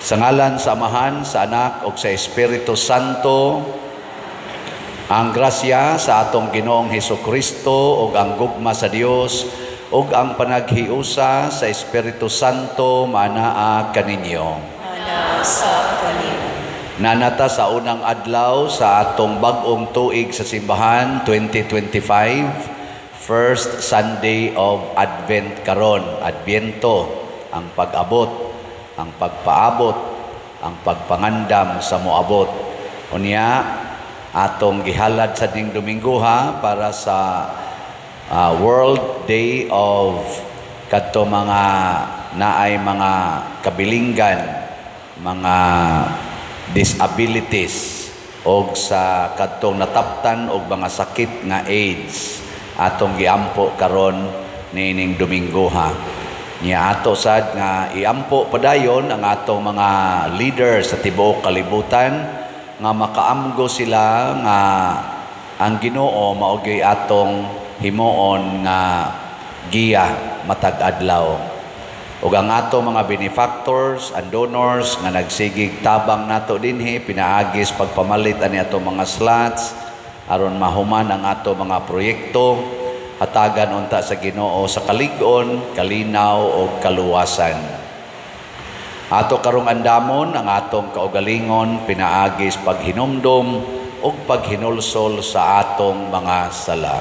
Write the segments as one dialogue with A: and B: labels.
A: Sa ngalan sa Amahan, sa Anak ug sa Espiritu Santo, ang grasya sa atong Ginoong Hesukristo ug ang gugma sa Dios ug ang panaghiusa sa Espiritu Santo maanaa kaninyo.
B: Ana sa kanimo.
A: Nanata sa unang adlaw sa atong bag-ong tuig sa simbahan 2025, first Sunday of Advent karon, Adbyento, ang pag-abot, ang pagpaabot, ang pagpangandam sa moabot. Unya, atong gihalad sa ding Domingoha para sa World Day of kadto mga naay mga kabilinggan, mga disabilities, og sa kadtong nataptan og mga sakit nga AIDS, atong giampo karon niining Domingoha. Nya ato sad nga iampo padayon ang atong mga leader sa tibuok kalibutan nga makaamgo sila nga ang Ginoo mao gyud atong himuon nga giya matag adlaw. Ug ang ato mga benefactors and donors nga nagsigig tabang nato dinhi pinaagis pagpamalit ani ato mga slots aron mahuman ang ato mga proyekto, hatagan unta sa Ginoo sa kalig-on, kalinaw ug kaluwasan. Ato karong andamon ang atong kaugalingon pinaagis paghinumdom ug paghinulsol sa atong mga sala.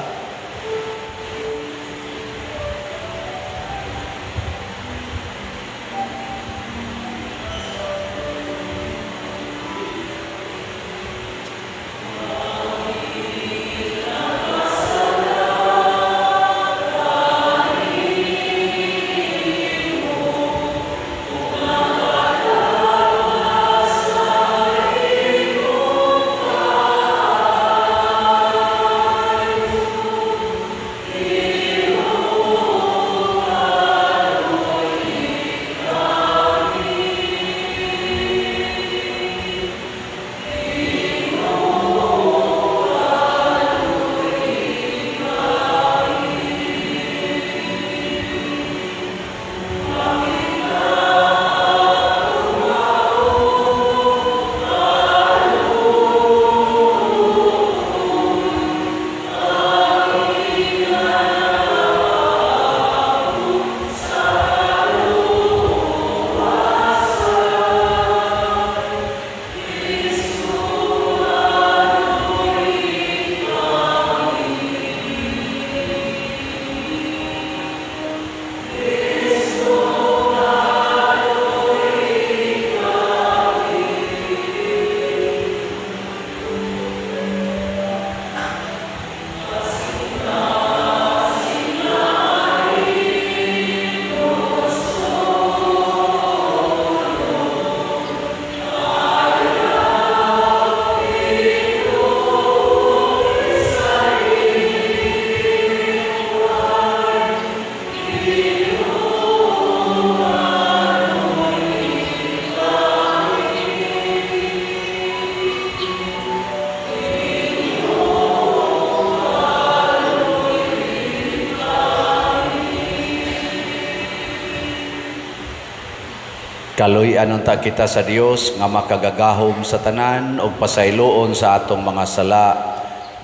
A: Kaluy-an unta kita sa Dios nga makagagahom sa tanan ug pasayloon sa atong mga sala.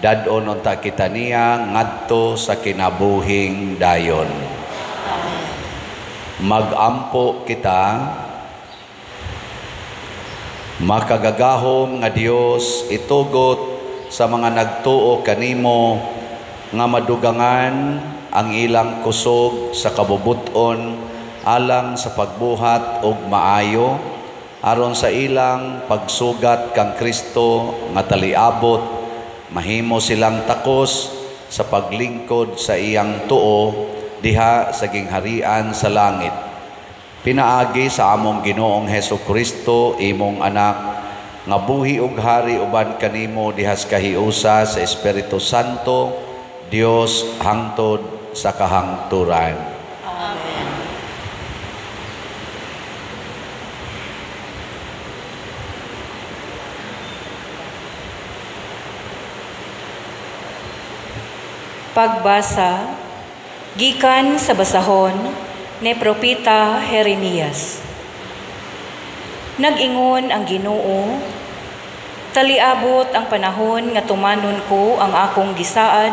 A: Dad-on unta kita niya ngadto sa kinabuhing dayon. Magampo kita. Makagagahom nga Dios, itugot sa mga nagtuo kanimo nga madugangan ang ilang kusog sa kabubuton alang sa pagbuhat og maayo aron sa ilang pagsugat kang Kristo nga taliabot mahimo silang takos sa paglingkod sa iyang tuo diha sa gingharian sa langit. Pinaagi sa among Ginoong Hesukristo, imong anak, nga buhi ug hari uban kanimo dihas kahiusa sa Espiritu Santo, Dios hangtod sa kahangturan.
B: Amen. Pagbasa gikan sa basahon ni Propeta Jeremias. Nag-ingon ang Ginoo, taliabot ang panahon nga tumanon ko ang akong gisaad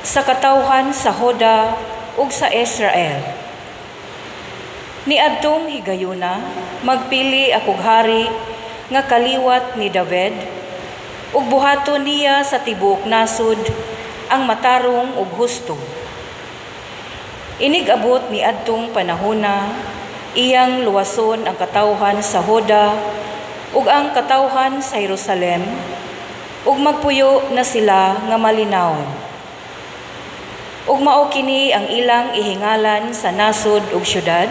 B: sa katawhan sa Juda ug sa Israel. Niadtong higayuna, magpili akog hari nga kaliwat ni David, ug buhaton niya sa tibuok nasod ang matarong ug husto. Inig-abot ni adtong panahona, iyang luwason ang katawhan sa Juda ug ang katawhan sa Jerusalem, ug magpuyo na sila nga malinawon. Ug mao kini ang ilang ihingalan sa nasod ug syudad,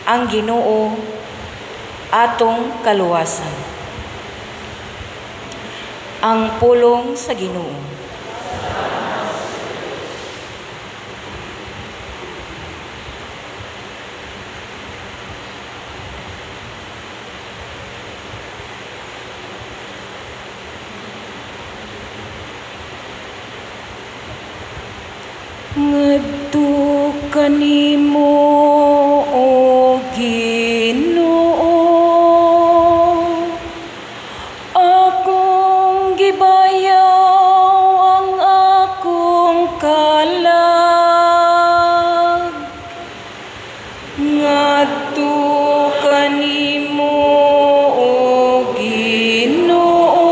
B: ang Ginoo atong kaluwasan. Ang pulong sa Ginoo. Ngadto kanimo, O Ginoo, akong gibayaw ang akong kalag. Ngadto kanimo, O Ginoo,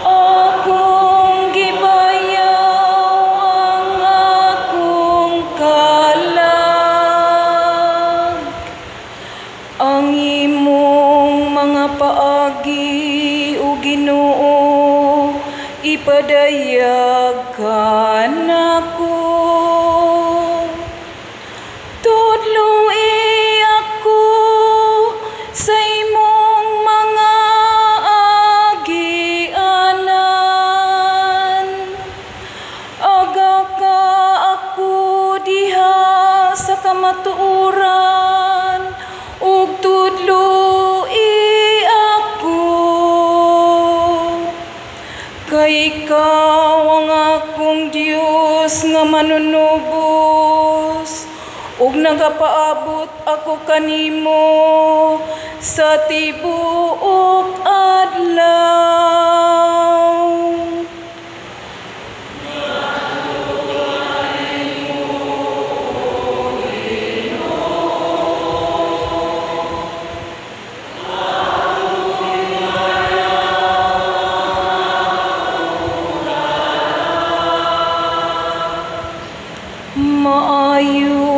B: akong gibayaw ang akong kalag. Ang imong mga paagi, O Ginoo, ipadayag kanako. Tudloi ako sa imong mga agianan. Aga ka ako diha sa kamatuoran, ug tudloi ako. Kay ikaw ang akong Dios nga manunubos, ug nagapaabot ako kanimo sa tibuok adlaw. Maayo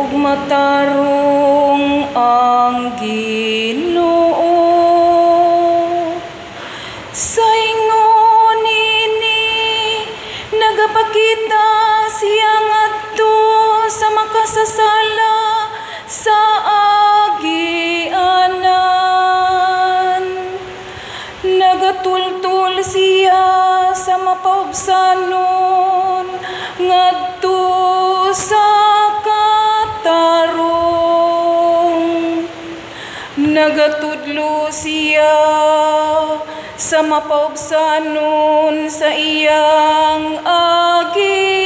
B: ug matarong ang Ginoo. Sa ingon niini nagapakita siya ngadto sa makasasala sa agianan. Nagatultul siya sa mapaubsanon ngadto sa katarong. Nagatudlo siya sa mapaubsanon sa iyang agianan.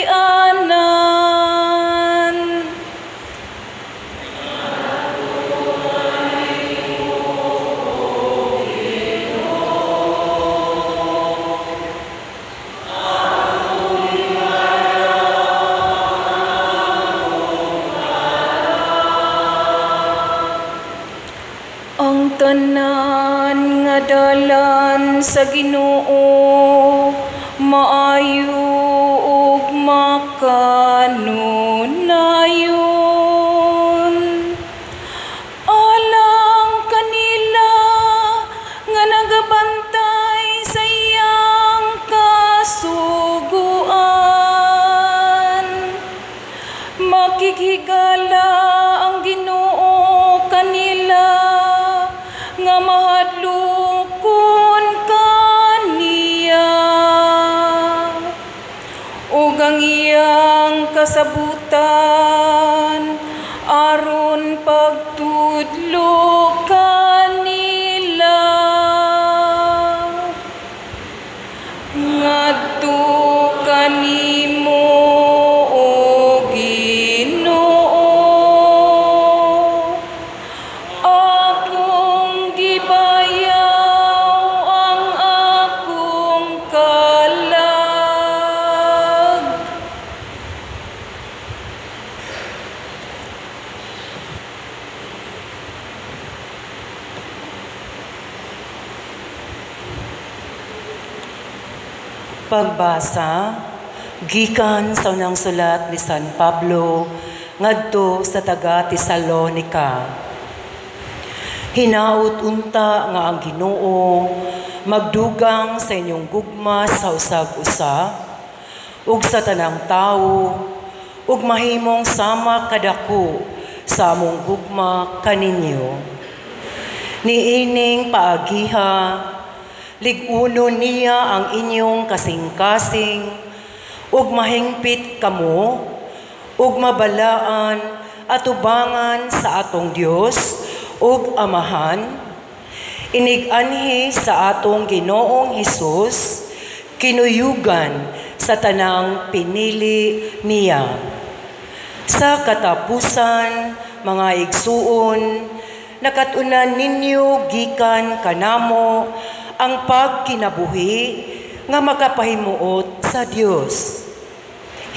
B: Ang tanan nga dalan sa Ginoo maayo ug makanunayon. Alang kanila nga nagabantay sa iyang kasuguan. Makighigala ang Ginoo kanila nga mahadlokon kaniya, ug ang iyang kasabutan aron pagtudlo kanila. Ngadto kanimo, O Ginoo,
C: Pagbasa gikan sa unang sulat ni San Pablo ngadto sa taga Tesalonica. Hinaut unta nga ang Ginoo magdugang sa inyong gugma sa usag-usa ug sa tanang tawo ug mahimong sama kadako sa among gugma kaninyo. Niining paagiha, lig-unon niya ang inyong kasing-kasing ug mahingpit kamo ug mabalaan atubangan sa atong Dios ug Amahan, inig-anhi sa atong Ginoong Hesus, kinuyugan sa tanang pinili niya. Sa katapusan, mga igsuon, nakatunan ninyo gikan kanamo ang pagkinabuhi nga makapahimuot sa Dios.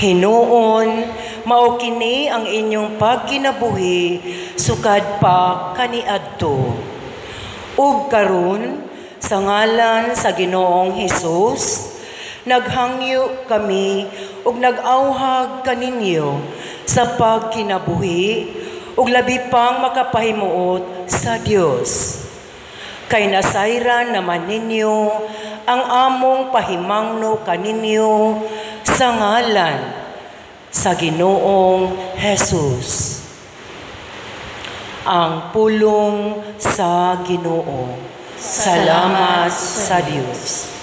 C: Hinuon, mao kini ang inyong pagkinabuhi sukad pa kaniadto. Ug karon, sa ngalan sa Ginoong Hesus, naghangyo kami ug nag-awhag kaninyo sa pagkinabuhi ug labi pang makapahimuot sa Dios. Kay nasayran naman ninyo ang among pahimangno kaninyo sa ngalan sa Ginoong Hesus. Ang pulong sa Ginoo. Salamat sa Dios.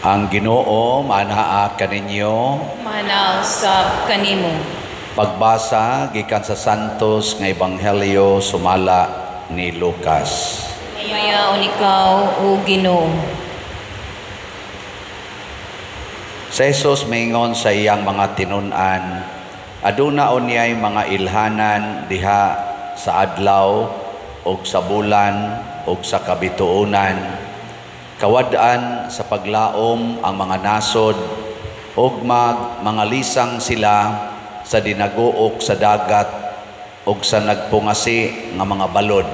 A: Ang Ginoo manaa kaninyo,
B: Manaa usab kanimo.
A: Pagbasa gikan sa Santos nga Ebanghelyo sumala ni Lucas.
B: Mayaon ikaw, o Ginoo.
A: Si Jesus mingon sa iyang mga tinun-an, aduna unyay mga ilhanan diha sa adlaw ug sa bulan ug sa kabituonan. Kawad-an sa paglaom ang mga nasod ug mga lisang sila sa dinaguok sa dagat ug sa nagpungasi nga mga balod.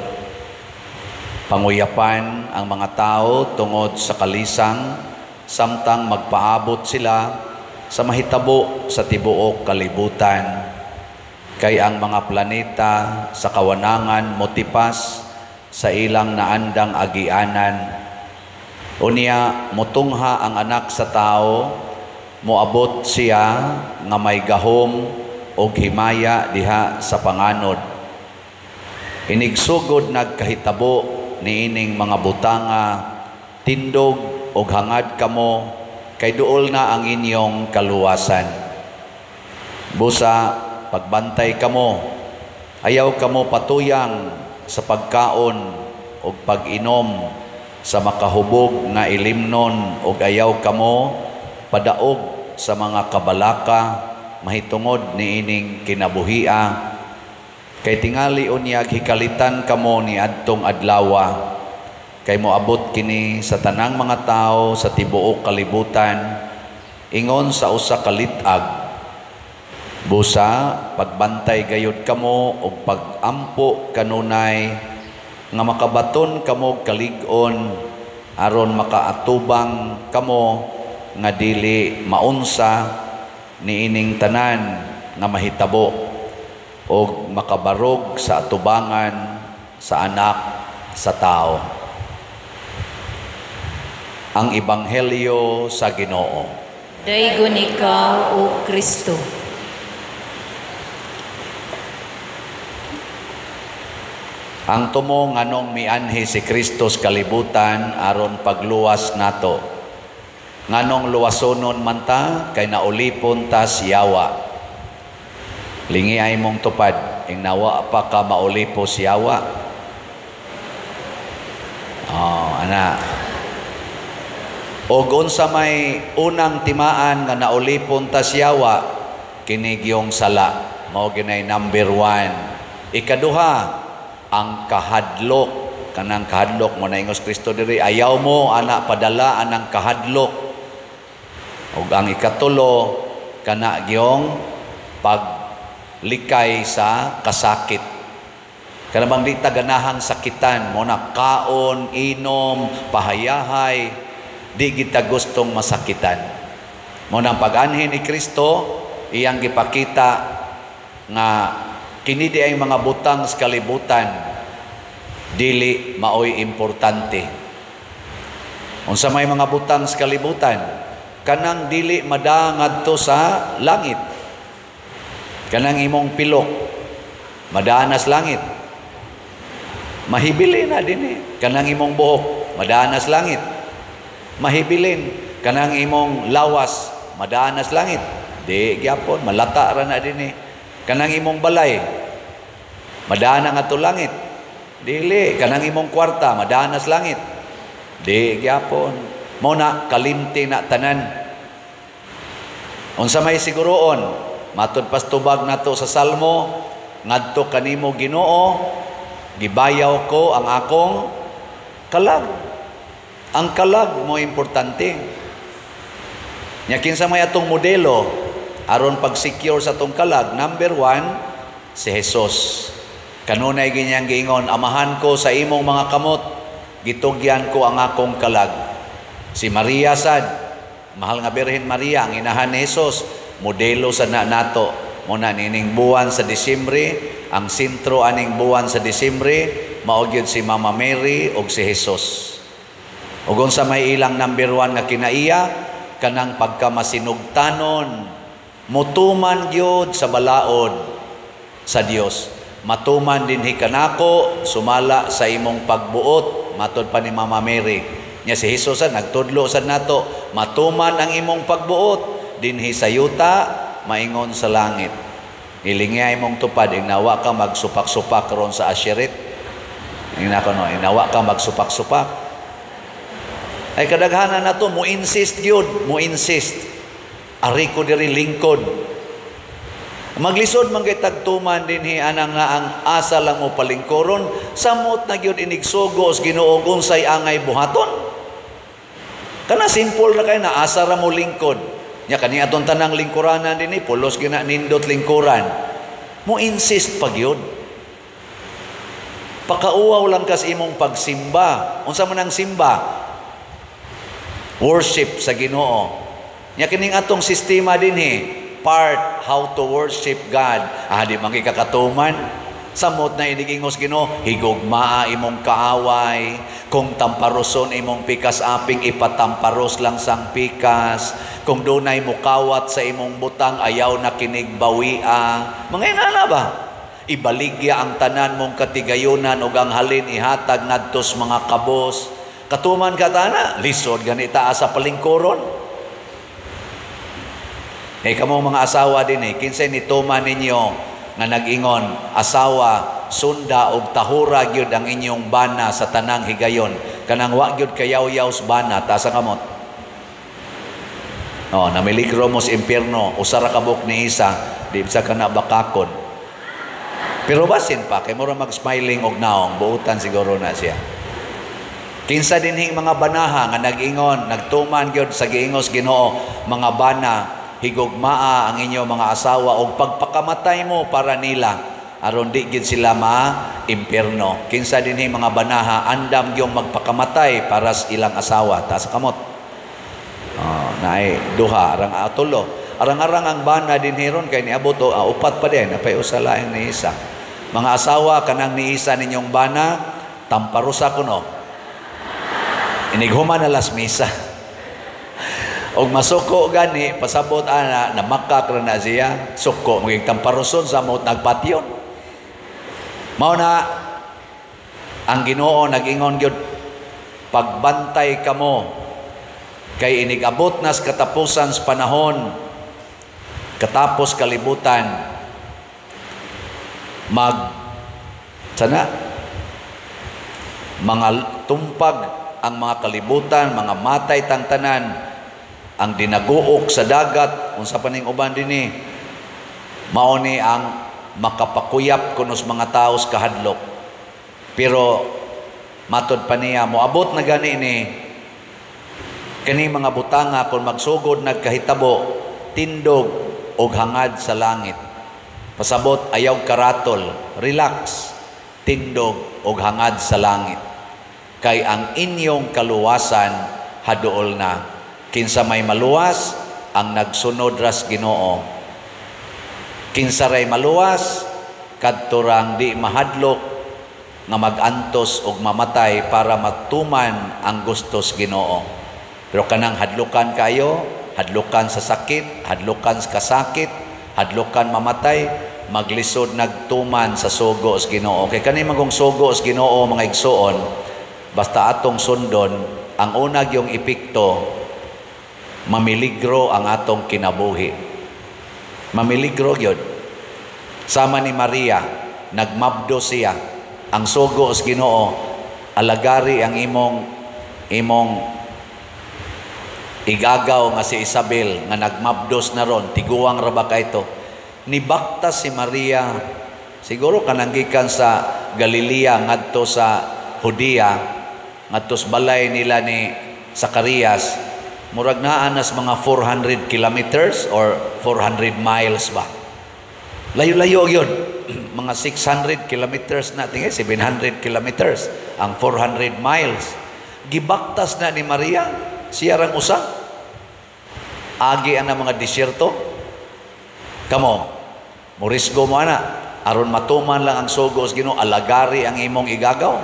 A: Panguyapan ang mga tao tungod sa kalisang samtang magpaabot sila sa mahitabo sa tibuok kalibutan. Kay ang mga planeta sa kawanangan motipas sa ilang naandang agianan. Unya mutungha ang anak sa tao, moabot siya nga may gahom og himaya diha sa panganod. Inigsugod nagkahitabo niining mga butanga, tindog og hangad kamo kay duol na ang inyong kaluwasan. Busa pagbantay kamo, ayaw kamo patuyang sa pagkaon og pag-inom sa makahubog nga ilimnon, og ayaw kamo padaog sa mga kabalaka mahitungod niining kinabuhia. Kay tingali unyag hikalitan kamo ni adtong adlawa, kay moabot kini sa tanang mga tawo sa tibuok kalibutan ingon sa usa ka lit-ag. Busa pagbantay gayud kamo og pagampo kanunay nga makabaton kamo kalig-on aron makaatubang kamo nga dili maunsa niining tanan nga mahitabo og makabarog sa atubangan sa anak sa tao. Ang Ebanghelyo sa Ginoo.
B: Daygon ikaw, o Kristo.
A: Ang tumo nganong mianhi si Kristo sa kalibutan aron pagluwas nato. Nganong luwasonon man ta kay naulipon ta siyawa. Lingi ay mong tupad, ing nawa pa ka maulipo siyawa. Oh, ana. Og unsa may unang timaan nga naulipon ta siyawa, kini gyung sala. Mao ginay number 1. Ikaduha, ang kahadlok. Kanang kahadlok mo na ingos Kristo diri, ayaw mo ana padala anang kahadlok. Og ang ikatulo, kana gyung paglikay sa kasakit. Kana bang di ta ganahang sakitan mo na kaon, inom, pahayahay, di kita gustong masakitan. Mo nang pag-anhi ni Kristo, iyang gipakita nga kini di ay mga butang sa kalibutan dili maoy importante. Unsa may mga butang sa kalibutan, kanang dili mada ngadto sa langit. Kanang imong pilok madaanas langit. Mahibilin na din eh. Kanang imong buhok madaanas langit. Mahibilin. Kanang imong lawas madaanas langit. Di gyapon, malata ra na din eh. Kanang imong balay madana ngadto langit. Dili. Kanang imong kwarta madaanas langit. Di gyapon. Mo na kalimti na tanan. Unsa may siguroon, matud pas tubag nato sa Salmo, ngadto kanimo Ginoo, gibayaw ko ang akong kalag. Ang kalag mo importante. Nya kinsa may atong modelo aron pag-secure sa atong kalag, number 1 si Jesus. Kanunay ginyang giingon, amahan ko sa imong mga kamot, gitugyan ko ang akong kalag. Si Maria sad, mahal nga Birhen Maria, ang inahan ni Jesus, modelo sa na nato. Muna nining buwan sa Disyembre, ang sentro aning buwan sa Disyembre, mao gyud si Mama Mary ug si Jesus. Ug unsa may ilang number 1 nga kinaiya, kanang pagkamasinugtanon, mutuman gyud sa balaod sa Dios. Matuman dinhi kanako sumala sa imong pagbuot, matod pa ni Mama Mary. Nya si Jesus sad nagtudlo sad nato, matuman ang imong pagbuot dinhi sa yuta maingon sa langit. Ilingay imong tupad, ingnawa ka magsupak-supak ron sa asherit. Ingna ko no, ingnawa ka magsupak-supak. Ay kadaghanan nato mo insist gyud, mo insist. Ari ko diri lingkod. Maglisod man kay tagtuman dinhi anang nga ang asa lang mo palingkoron, samot na gyud inigsugo sa Ginoo unsay angay buhaton. Kana simple na kay na asa ra mo lingkod. Nya kani aton tanang lingkuranan dinhi pulos gina nindot lingkuran. Mo insist pa gyud. Pakauwaw lang kas imong pagsimba. Unsa man ang simba? Worship sa Ginoo. Nya kining atong sistema dinhi, part how to worship God. Ah, di man kakatuman. Samot na inigingos Ginoo, higugmaa imong kaaway. Kung tamparoson imong pikas aping, ipatamparos lang sang pikas. Kung dunay mukawat sa imong butang, ayaw na kinig bawia. Mga inana ba? Ibaligya ang tanan mong katigayunan ug ang halin ihatag ngadtos mga kabos. Katuman ka tana, lisod ganita sa palingkuron. Eh kamo mga asawa din eh, kinsay nituman ninyo nga nag-ingon, asawa, sunda og tahura gyud ang inyong bana sa tanang higayon. Kanang wa gyud kayaw-yaw sa bana, taas ang kamot. Oh, namiligro mo sa impierno, usa ra ka buok ni isa, di sa kana bakakon. Pero basin pa, kay mura mag-smiling og naong, buutan siguro na siya. Kinsa dinhing mga banaha nga nag-ingon, nagtuman gyud sa giingos Ginoo, mga bana, higugmaa ang inyo mga asawa og pagpakamatay mo para nila aron di gid sila ma-impierno. Kinsa dinhi mga banaha andam gyud magpakamatay para sa ilang asawa, taas kamot. Oh, naay duha arang atulo. Arang-arang ang bana dinhi ron kay niabot o upat pa din napay usa laing ni isa. Mga asawa kanang ni isa ninyong bana tamparosa kuno. Inighuman na las misa. Og masuko gani pasabot ana na makak ra na siya suko maging tamparoson sa mot nagpatyon. Mao na Ang Ginoo nag-ingon gyud, "Pagbantay kamo kay inigabot nas katapusan sa panahon, katapos kalibutan." Mag sana mga tumpag ang mga kalibutan, mga matay tang tanan, ang dinaguok sa dagat, unsa pa ning uban dinhi. Mao ni ang makapakuyap kunos mga tao sa kahadlok. Pero matod pa niya, moabot na gani ni kani mga butanga kung magsugod nagkahitabo, tindog og hangad sa langit. Pasabot, ayaw karatol, relax, tindog og hangad sa langit. Kay ang inyong kaluwasan haduol na. Kinsa may maluwas? Ang nagsunod ras Ginoo. Kinsa ray maluwas? Kadto rang di mahadlok nga magantos og mamatay para matuman ang gustos Ginoo. Pero kanang hadlukan kayo, hadlukan sa sakit, hadlukan sa kasakit, hadlukan mamatay, maglisod nagtuman sa sugo sa Ginoo. Kay kani magong sugo sa Ginoo, mga igsuon, basta atong sundon, ang unag yung epekto, mamiligro ang atong kinabuhi. Mamiligro gyud. Sama ni Maria, nagmabdo siya. Ang sugo sa Ginoo, alagari ang imong igagaw nga si Isabel nga nagmabdos na ron, tiguang ra ba kayto. Nibaktas si Maria, siguro kanang gikan sa Galilea ngadto sa Judea, ngadto sa balay nila ni Zacarias, murag naa nas mga 400 kilometers or 400 miles ba. Layo-layo yun. Mga 600 kilometers na, tingin, 700 kilometers, ang 400 miles. Gibaktas na ni Maria, siya rang usa. Agi ang mga disyerto. Kamo, morisgo mo ana, aron matuman lang ang sugo sa Ginoo, alagari ang imong igagaw.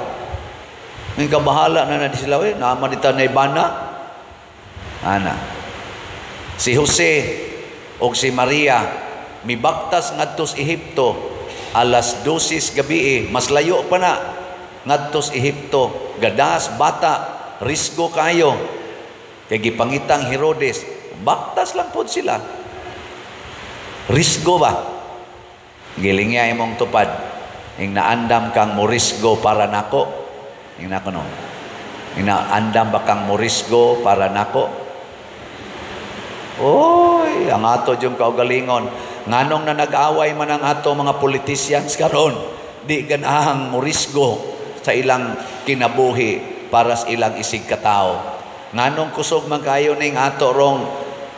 A: May kabahala na na di sila, eh, naman dita na ibana. Ana. Si Jose o si Maria, mibaktas ngadto sa Ehipto, alas 12 gabi, eh, mas layo pa na ngadto sa Ehipto, gadas bata, risgo kayo. Kay gipangitang Herodes, baktas lang pod sila. Risgo ba? Gilingya imong tupad. Ing naandam kang morisgo para nako. Ing nako no. Ing naandam ba kang morisgo para nako? Oy, ang ato yung kaugalingon. Nganong na nag-away man ang ato mga politicians karon, di ganahang morisgo sa ilang kinabuhi para sa ilang isig katao. Nganong kusog man kayo ning ato rong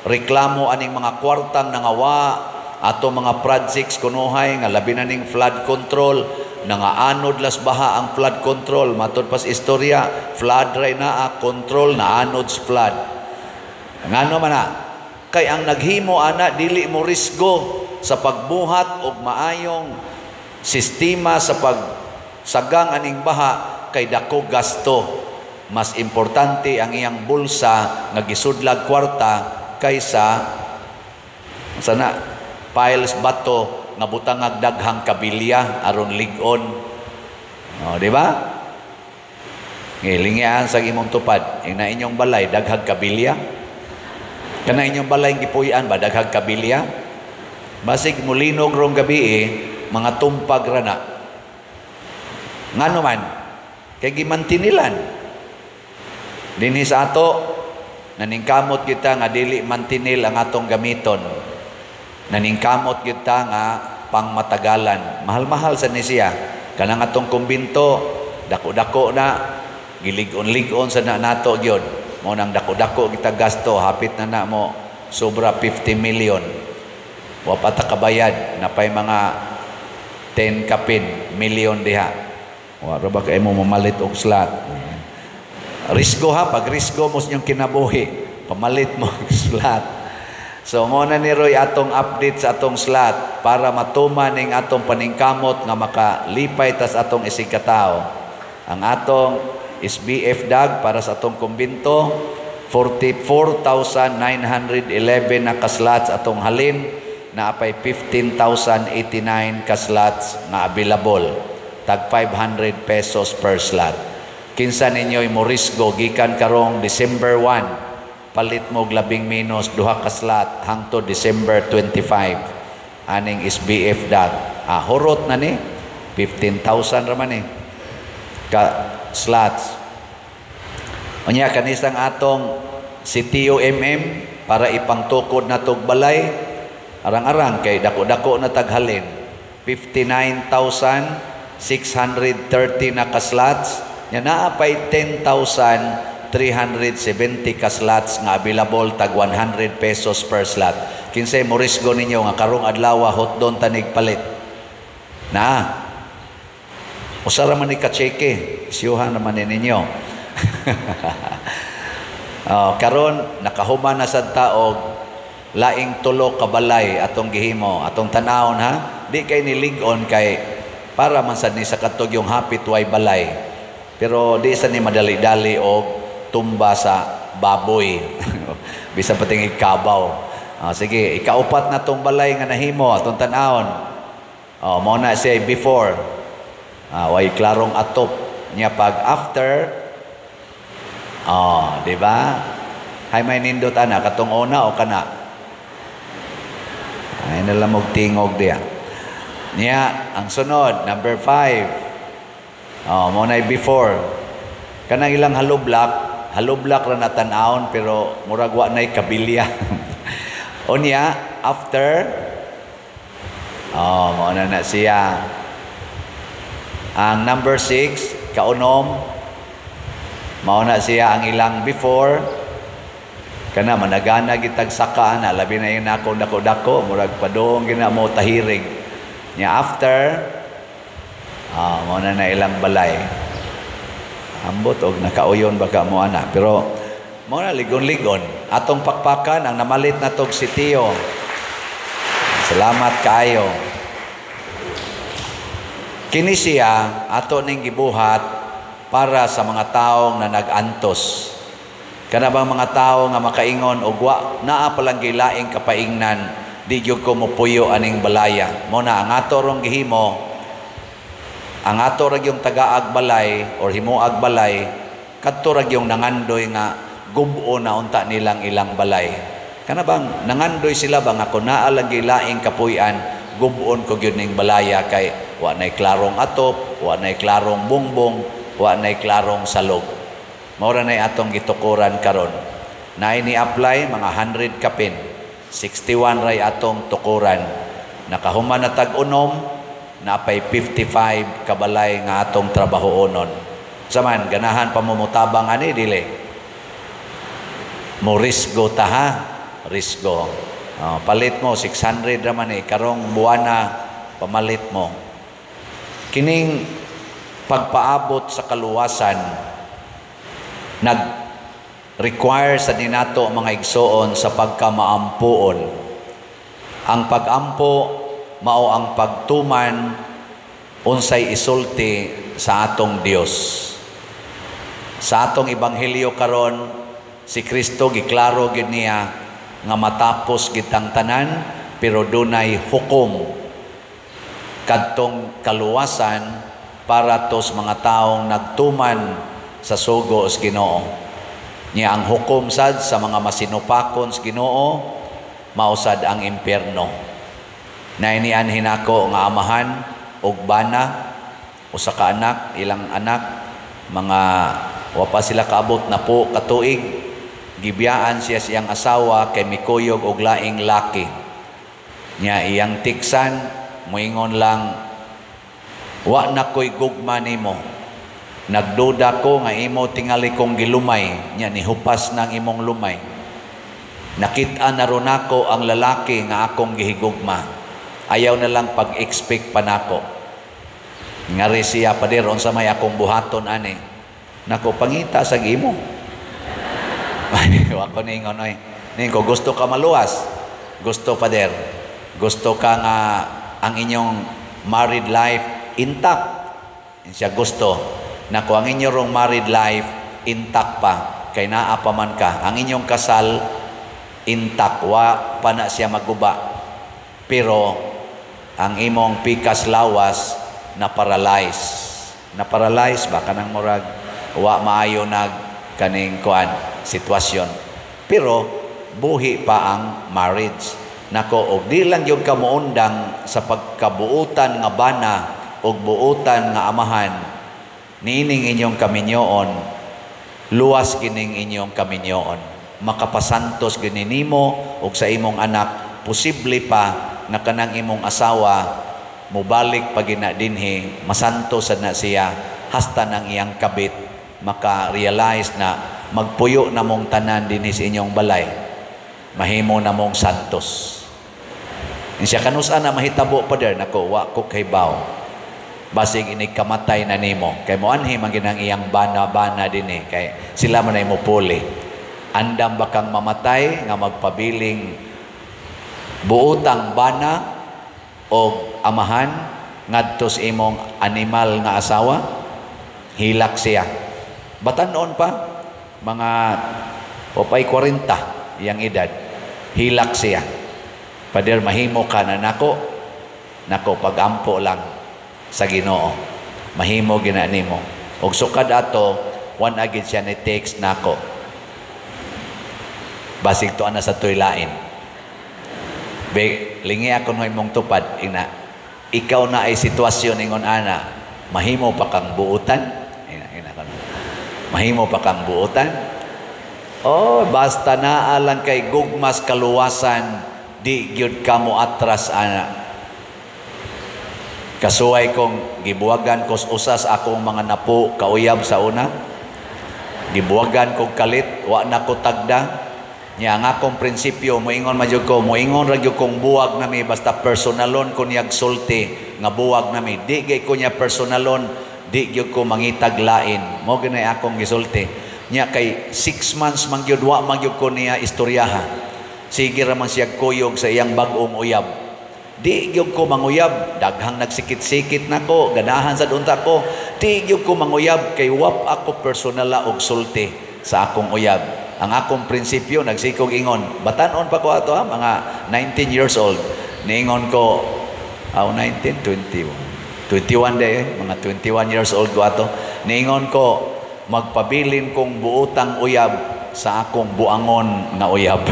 A: reklamo aning mga kwartang nangawa, ato mga projects kunuhay nga labi na ning flood control, nangaanod las baha ang flood control, matod pas istorya, flood ray naa control naanod sa flood. Ngano man na? Kay ang naghimo ana dili mo risgo sa pagbuhat og maayong sistema sa pagsagang aning baha kay dako gasto. Mas importante ang iyang bulsa nga gisudlag kwarta kaysa sana piles bato nga butangag daghang kabilya aron lig-on. O, di ba? Ngilingian sa imong tupad, ina inyong balay daghang kabilya. Kana inyong balay gipuy-an ba daghang kabilya? Basig mulinog rong gabi eh, mga tumpag ra na. Ngano man? Kay gimantinilan. Dinhi sa ato, naningkamot kita nga dili mantinil ang atong gamiton. Naningkamot kita nga pangmatagalan. Mahal-mahal sa ni siya. Kanang atong kumbinto, dako-dako na, gilig-on-lig-on sa na nato gyud. Mo nang dako-dako kita gasto, hapit na na mo sobra 50 million. Wa pa ta kabayad, napay mga 10 kapin million diha. Wa ra ba kay mo mamalit og slot? Risgo ha, pag risgo mo sa inyong kinabuhi, pamalit mo og slot. So mo na ni Roy atong update sa atong slot para matuman ning atong paningkamot nga makalipay tas atong isig katao. Ang atong SBF dag para sa atong kumbinto, 44,911 na ka-slots atong halin, na apay 15,089 ka-slots nga available. Tag 500 pesos per slot. Kinsa ninyo'y morisgo gikan karong December 1, palit mo og labing menos duha ka slot hangtod December 25 aning SBF dot. Ah, hurot na ni 15,000 ra man ni ka slots. Unya kanisang atong si TOMM para ipangtukod na tog balay, arang-arang kay dako-dako na taghalin, 59,630 na ka slots nya, naa pay 10,370 ka slots nga available, tag 100 pesos per slot. Kinsay morisgo ninyo nga karong adlaw hotdon tanig palit na usa ra man ni ka tseke, isyuhan naman ni ninyo. Oh, karon nakahuman na sad ta og laing tulo ka balay atong gihimo, atong tan-awon ha. Di kay nilig-on kay para man sad ni sa katog yung hapit way balay. Pero di sa ni madali-dali og tumba sa baboy. Bisan patingig kabaw. Ah, sige, ikaupat na tong balay nga nahimo, atong tan-awon. Oh, mao na siya before. Ah, way klarong atop niya. Pag after, oh, di ba? Hay may nindot ana, katong una o kana? Ay nalang og tingog diya. Niya, ang sunod, number 5. Oh, mao na before. Kanang ilang hollow block, hollow block ra na tan-awon pero murag wa nay kabilya. Unya, after, oh, mao na na siya. Ang number 6, kaunom, mao na siya ang ilang before. Kana managana gitag saka na, labi na yung nako dako-dako, murag padung gina mo tahirig. Nya after, ah, mao na na ilang balay. Ambot og nakauyon baka mo ana, pero mao na ligon-ligon. Atong pakpakan ang namalit na tog si Tio. Salamat kaayo. Kini siya ato ning gibuhat para sa mga tawo nga nag-antos. Kana bang mga tawo nga makaingon og wa naa palang gilaing kapaingnan, di gyud ko mopuyo aning balaya. Mo na ang ato rong gihimo, ang ato ra gyung tagaag balay or himuag balay, kadto ra gyung nangandoy nga gub-o na unta nilang ilang balay. Kana bang nangandoy sila ba nga kun naa lang gilaing kapuy-an, gub-on ko gyud ning balaya kay wa nay klarong atop, wa nay klarong bungbong, wa nay klarong salog. Mao ra nay atong gitukuran karon. Naay ni apply mga 100 kapin, 61 ray atong tukuran. Nakahuman na tag-unom, napay 55 kabalay nga atong trabahoonon. Saman ganahan pa mo motabang ani dili? Mo risgo ta ha, risgo. Oh, palit mo 600 ra man eh, karong buwana pamalit mo. Kining pagpaabot sa kaluwasan nag-require sa dinato mga igsoon sa pagkamaampuon. Ang pag-ampo mao ang pagtuman unsay isulti sa atong Dios. Sa atong ebanghelyo karon, si Kristo giklaro gid niya nga matapos gitang tanan pero dunay hukom kadtong kaluwasan para tos mga taong nagtuman sa sugo sa Ginoo. Nya ang hukom sad sa mga masinupakon sa Ginoo mausad ang impierno. Nainian hinako nga amahan og bana usa ka anak, ilang anak, mga wa pa sila kaabot na po katuig, gibiyaan siya siyang asawa kay mikuyog og laing laki. Nya iyang tiksan moingon lang, wa na ko'y gugma nimo. Nagduda ko nga imo tingali kong gilumay, nya nihupas ng imong lumay. Nakita na ron ako ang lalaki nga akong gihigugma. Ayaw na lang pag-expect pa nako. Ngari siya, pader, unsa may akong buhaton ani? Nako, pangita sa imo. Wa ko ningon oy. Ningon ko, gusto ka maluwas? Gusto, pader. Gusto ka nga ang inyong married life intact? Siya gusto. Nako, ang inyong married life intact pa kay naa pa man ka. Ang inyong kasal intact, wa pa na siya maguba. Pero ang imong pikas lawas na paralyze. Na paralyze ba kanang murag wa maayo nag kaning kuan sitwasyon. Pero buhi pa ang marriage. Nako, og di lang gyud ka moundang sa pagkabuutan nga bana og buutan nga amahan niining inyong kaminyoon, luwas gining inyong kaminyoon. Makapasantos gini nimo og sa imong anak. Posible pa na kanang imong asawa mobalik pa gina dinhi, masantos sad na siya hasta nang iyang kabit maka-realize na magpuyo na mong tanan dinhi sa inyong balay, mahimo na mong santos. Siya kanusa na mahitabo pa der, nako, wa ko kaybaw. Basig inig kamatay na nimo kay moanhi man ginang iyang bana-bana dinhi kay sila man ay mopuli. Andam ba kang mamatay nga magpabiling buotang bana o amahan ngadto sa imong animal nga asawa? Hilak siya. Batan-on pa, mga popay 40 iyang edad. Hilak siya. Pader, mahimo ka na nako. Nako, pagampo lang sa Ginoo. Mahimo gina nimo. Og sukad ato, one agid siya ni text nako. Basig tuan na sa tuylain. Be, lingi ako no imong tupad ina. Ikaw na ay sitwasyon ingon ana, mahimo pa kang buutan. Ina, ina kono. Mahimo pa kang buutan. Oh, basta naa lang kay gugmas kaluwasan, di gyud ka mo atras ana. Kasuway kong gibuwagan kos usas akong mga napo kauyab sa una. Gibuwagan kog kalit, wa na ko tagda. Nya ang akong prinsipyo, moingon man jud ko, moingon ra gyud kong buwag nami basta personalon ko niyag sulti nga buwag nami. Di gyud ko niya personalon, di gyud ko mangitag lain. Mo gyud akong gisulti. Nya kay 6 months man gyud wa man gyud ko niya istoryaha. Sige ra man siya kuyog sa iyang bag-ong uyab. Di gyud ko manguyab, daghang nagsikit-sikit nako, ganahan sa unta ko. Di gyud ko manguyab kay wap ako personala og sulti sa akong uyab. Ang akong prinsipyo nagsikog ingon, batan-on pa ko ato ha, mga 19 years old. Niingon ko, aw 19, 21. 21 day, mga 21 years old ko ato. Niingon ko, magpabilin kong buotang uyab sa akong buangon nga uyab.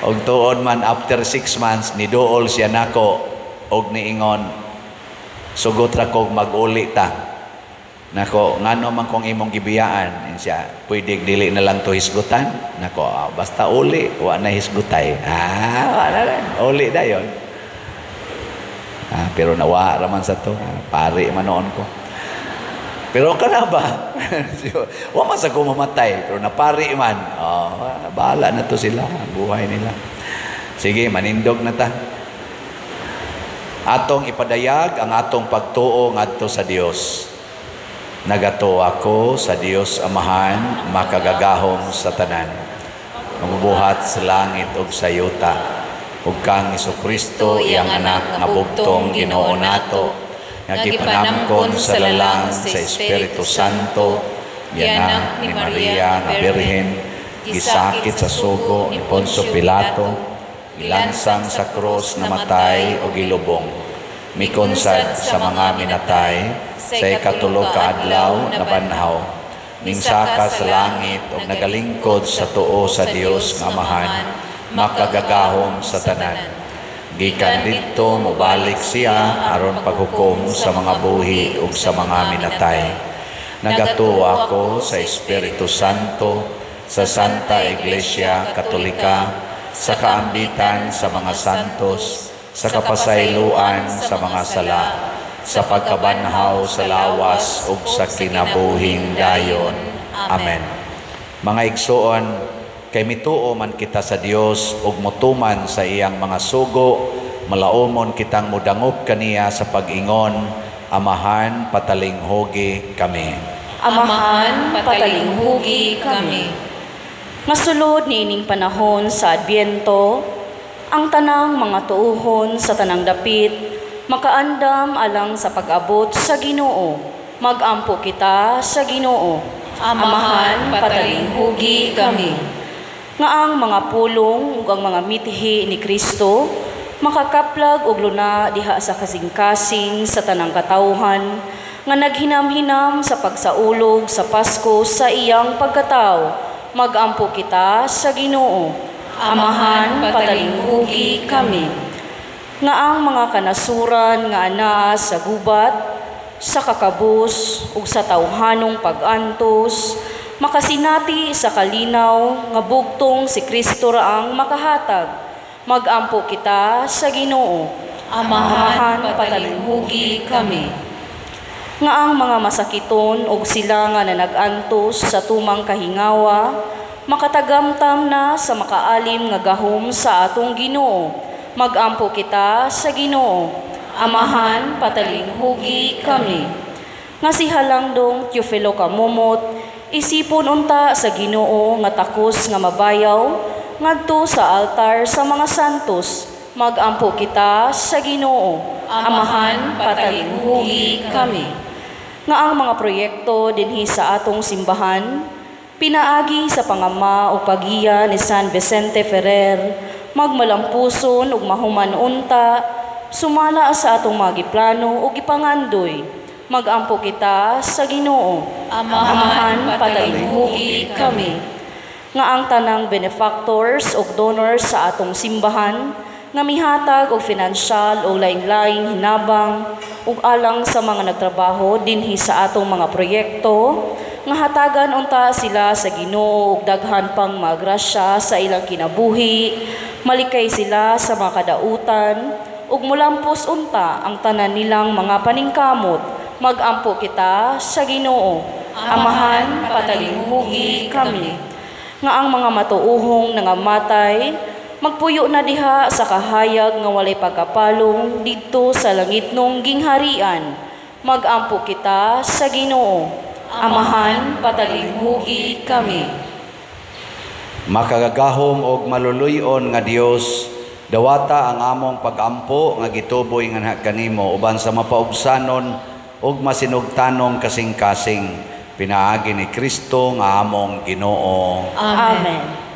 A: Og tuon man after 6 months niduol siya nako og niingon, sugot ra kog mag-uli ta. Nako, ngano man kong imong gibiyaan siya, pwede dili na lang to hisgutan. Nako, basta uli, wa na hisgutay. Wa na lang, uli dayon. Pero nawa ra man sa to, pari man noon ko. Pero kana ba? Wa man sa ko mamatay, pero napari man. Oh, bahala na to sila, buhay nila. Sige, manindog na ta. Atong ipadayag ang atong pagtuo ngadto sa Dios. Nagatuo ako sa Dios Amahan, makagagahom sa tanan, mamubuhat sa langit ug sa yuta, ug kang Hesukristo iyang anak nga bugtong Ginoo nato, nga gipanamkon sa lalang sa Espiritu Santo, gianak ni Maria nga Birhen, gisakit sa sugo ni Poncio Pilato, gilansang sa krus, namatay o gilubong, mikonsad sa mga minatay, sa ikatulo ka adlaw nabanhaw, mingsaka sa langit og nagalingkod sa tuo sa Dios nga Amahan, makagagahom sa tanan. Gikan didto mobalik siya aron paghukom sa mga buhi ug sa mga minatay. Nagatuo ako sa Espiritu Santo, sa Santa Iglesia Katolika, sa kaambitan sa mga santos, sa kapasayloan sa mga sala, sa pagkabanhaw sa lawas ug sa kinabuhing dayon. Amen. Mga igsoon, kay mituo man kita sa Dios ug motuman sa iyang mga sugo, malaumon kitang mudangop kaniya sa pag-ingon, Amahan, patalinghugi kami.
B: Amahan, patalinghugi kami. Masulod niining panahon sa Adbyento, ang tanang mga tuuhon sa tanang dapit makaandam alang sa pag-abot sa Ginoo. Magampo kita sa Ginoo.
D: Amahan, patalinghugi kami.
B: Nga ang mga pulong ug ang mga mithi ni Kristo Makakaplag og luna diha sa kasing-kasing sa tanang katawhan nga naghinam-hinam sa pagsaulog sa Pasko sa iyang pagkatao. Magampo kita sa Ginoo. Amahan, patalinghugi kami. Nga ang mga kanasuran nga anaa sa gubat, sa kakabus ug sa tawhanong pag-antos, makasinati sa kalinaw nga bugtong si Kristo ra ang makahatag. Magampo kita sa Ginoo.
D: Amahan, patalinghugi kami.
B: Nga ang mga masakiton og sila nga nanagantos sa tumang kahingawa, makatagamtam na sa makaalim nga gahom sa atong Ginoo. Magampo kita sa Ginoo. Amahan, patalinghugi kami. Nga si Halangdong Teofilo Camomot, isipon unta sa Ginoo nga takos nga mabayaw ngadto sa altar sa mga santos. Magampo kita sa Ginoo.
D: Amahan, patalinghugi kami.
B: Nga ang mga proyekto dinhi sa atong simbahan, pinaagi sa pangama o paggiya ni San Vicente Ferrer, magmalampuson ug mahuman unta, sumala sa atong mga giplano ug gipangandoy. Magampo kita sa Ginoo.
D: Amahan, patalinghugi kami.
B: Nga ang tanang benefactors ug donors sa atong simbahan nga mihatag og finansyal o laing-laing hinabang ug alang sa mga nagtrabaho dinhi sa atong mga proyekto, nga hatagan unta sila sa Ginoo ug daghan pang magrasya sa ilang kinabuhi, malikay sila sa mga kadautan ug mulampos unta ang tanan nilang mga paningkamot. Magampo kita sa Ginoo.
D: Amahan, patalinghugi kami.
B: Nga ang mga matuuhong nangamatay, magpuyo na diha sa kahayag nga walay pagkapalong didto sa langitnong gingharian. Magampo kita sa Ginoo.
D: Amahan, patalinghugi kami.
A: Makagagahom og maluluy-on nga Dios, dawata ang among pagampo nga gituboy nganha kanimo uban sa mapaubsanon ug masinugtanong kasing-kasing, pinaagi ni Kristo nga among Ginoo.
D: Amen.
B: Amen.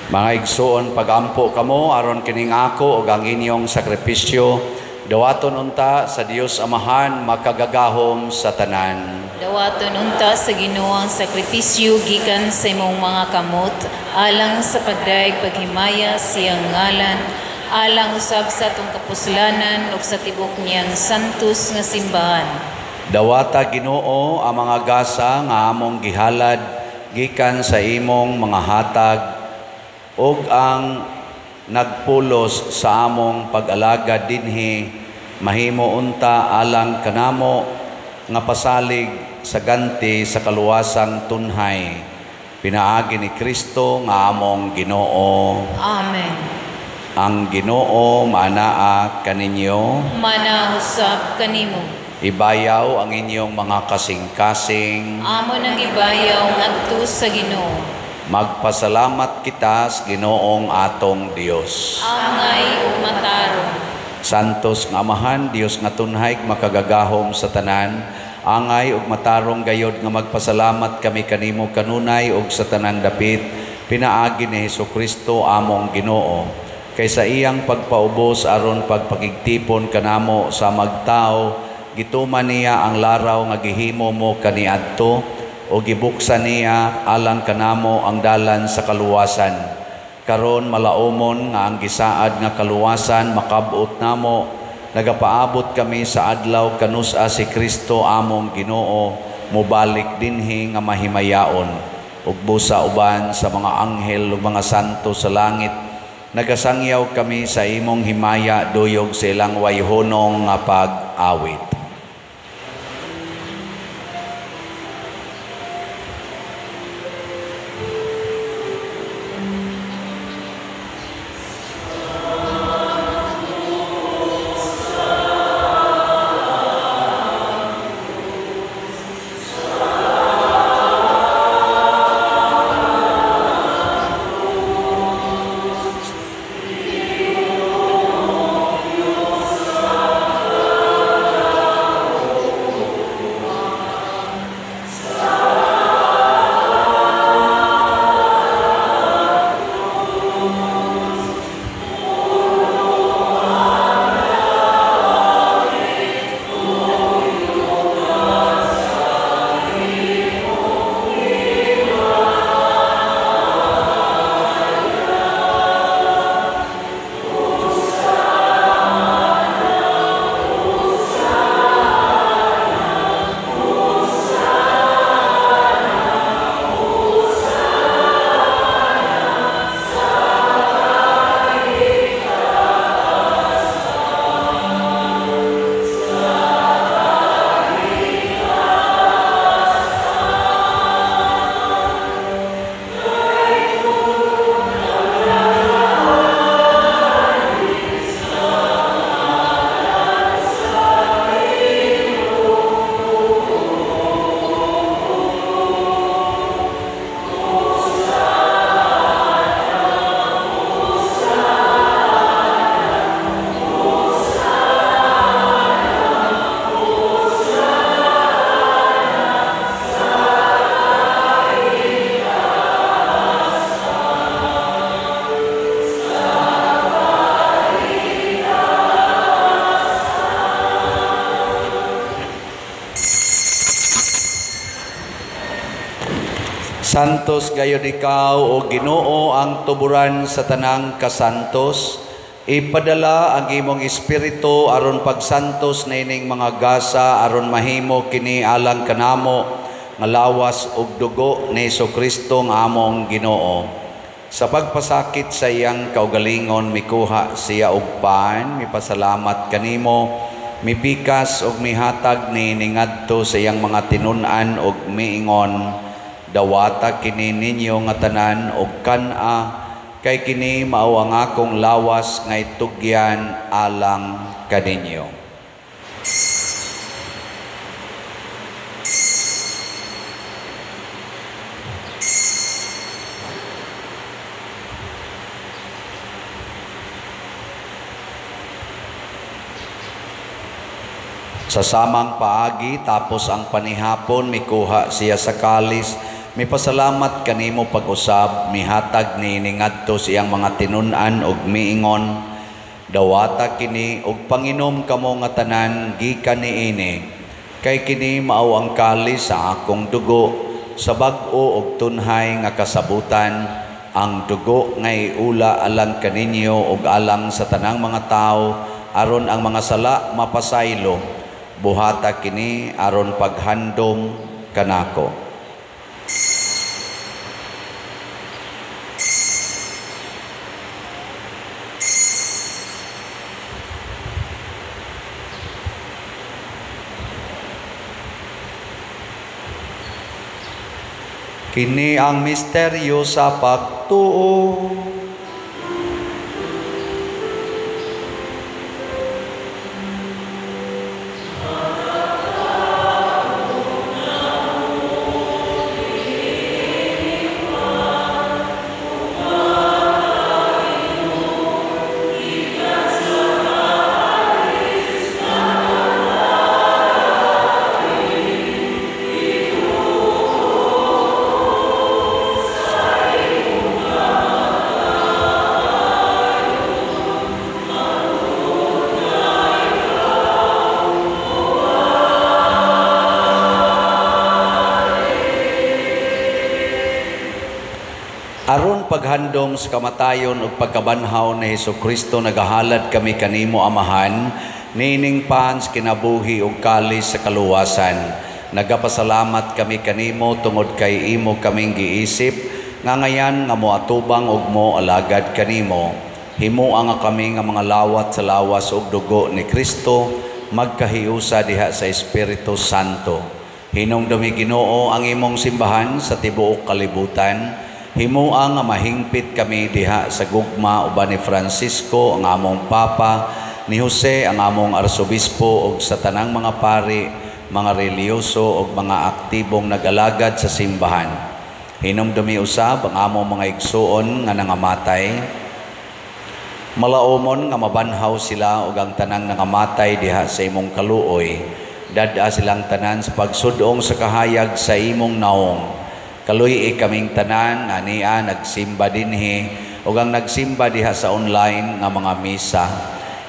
A: Mga igsoon, pagampo kamo aron kining ako ug ang inyong sakripisyo dawaton unta sa Dios Amahan makagagahom sa tanan.
D: Dawaton unta sa Ginoo ang sakripisyo gikan sa imong mga kamot alang sa pagdayeg paghimaya siyang ngalan Alang usab sa atong kapuslanan ug sa tibok niyang santos nga simbahan.
A: Dawata Ginoo ang mga gasa nga among gihalad gikan sa imong mga hatag ug ang nagpulos sa among pag-alagad dinhi mahimo unta alang kanamo nga pasalig sa ganti sa kaluwasang tunhay pinaagi ni Kristo nga among Ginoo.
D: Amen.
A: Ang Ginoo maanaa kaninyo,
D: Manausab kanimo.
A: Ibayaw ang inyong mga kasing-kasing.
D: Amo nang ibayaw ngadto sa Ginoo.
A: Magpasalamat kita sa Ginoong atong Dios.
D: Angay ug matarong.
A: Santos nga Amahan, Dios nga tunhay makagagahom sa tanan, angay ug matarong gayod nga magpasalamat kami kanimo kanunay ug sa tanang dapit, pinaagi ni Hesukristo among Ginoo. Kay sa iyang pagpaubos aron pagpakigtipon kanamo sa magtao, gituman niya ang laraw nga gihimo mo kaniadto o gibuksan niya alang kanamo ang dalan sa kaluwasan. Karon malaumon nga ang gisaad nga kaluwasan makab-ot namo, nagapaabot kami sa adlaw kanus-a si Kristo among Ginoo mobalik dinhi nga mahimayaon. Ug busa uban sa mga anghel ug mga santo sa langit, nagasangyaw kami sa imong himaya duyog sa ilang wayhonong nga pag-awit. Santos gayud ikaw o Ginoo ang tuburan sa tanang kasantos. Ipadala ang imong espiritu aron pagsantos nining mga gasa aron mahimo kini alang kanamo nga lawas ug dugo ni Hesukristo nga among Ginoo. Sa pagpasakit sa iyang kaugalingon mikuha siya og pan, mipasalamat kanimo, mipikas ug mihatag ni ngadto sa iyang mga tinun-an ug miingon, dawata kini ninyo nga tanan og kan-a, kay kini mao ang akong lawas nga itugyan alang kaninyo. Sa samang paagi tapos ang panihapon mikuha siya sa kalis, mipasalamat kanimo pag-usab, mihatag ni ngadto sa iyang mga tinun-an ug miingon, dawata kini ug panginom kamo nga tanan gikan niini, kay kini mao ang kalis sa akong dugo sa bag-o ug tunhay nga kasabutan ang dugo nga iula alang kaninyo ug alang sa tanang mga tawo aron ang mga sala mapasaylo. Buhata kini aron paghandom kanako. Kini ang misteryo sa pagtuo. Aron paghandom sa kamatayon ug pagkabanhaw ni Hesukristo, nagahalad kami kanimo, Amahan, nining pans kinabuhi ug kalis sa kaluwasan. Nagapasalamat kami kanimo tungod kay imo kaming giisip nga ngayan nga moatubang ug mo alagad kanimo. Himoa nga kami nga mga lawat sa lawas ug dugo ni Kristo, magkahiusa diha sa Espiritu Santo. Hinumdumi, Ginoo, ang imong simbahan sa tibuok kalibutan. Himoa nga mahingpit kami diha sa gugma uban ni Francisco ang among Papa, ni Jose ang among Arsobispo, ug sa tanang mga pari, mga reliyoso ug mga aktibong nag-alagad sa simbahan. Hinumdumi usab ang among mga igsuon nga nangamatay. Malaomon nga mabanhaw sila ug ang tanang nangamatay diha sa imong kaluoy. Dad-a silang tanan sa pagsudong sa kahayag sa imong naong. Kaluy kaming tanan nga ania nagsimba dinhi ug ang nagsimba diha sa online nga mga misa.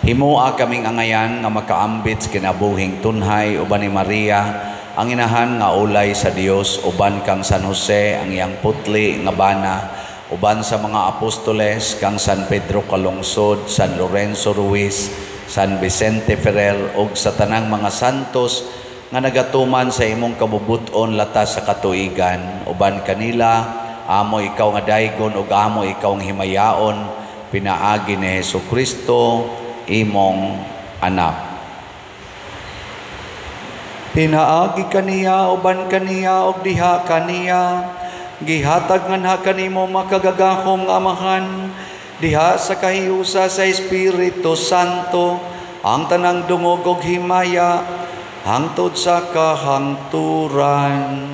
A: Himoa kaming angayan nga makaambit sa kinabuhing tunhay uban ni Maria ang inahan nga ulay sa Dios, uban kang San Jose ang iyang putli nga bana, uban sa mga apostoles kang San Pedro Calungsod, San Lorenzo Ruiz, San Vicente Ferrer ug sa tanang mga santos nga nagatuman sa imong kabubut-on latas sa katuigan. Uban kanila amo ikaw nga daygon ug amo ikaw nga himayaon, pinaagi ni Hesukristo imong anak. Pinaagi kaniya, uban kaniya ug diha kaniya, gihatag nganha kanimo makagagahom nga Amahan diha sa kahiusa sa Espiritu Santo ang tanang dungog ug himaya hangtod sa kahangturan.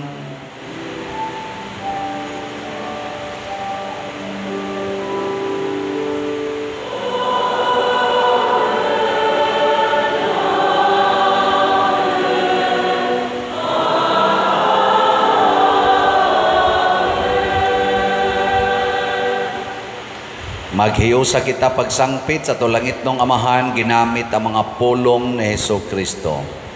A: Maghiusa kita pagsangpit sa tulangitnong Amahan ginamit ang mga pulong ni Hesukristo.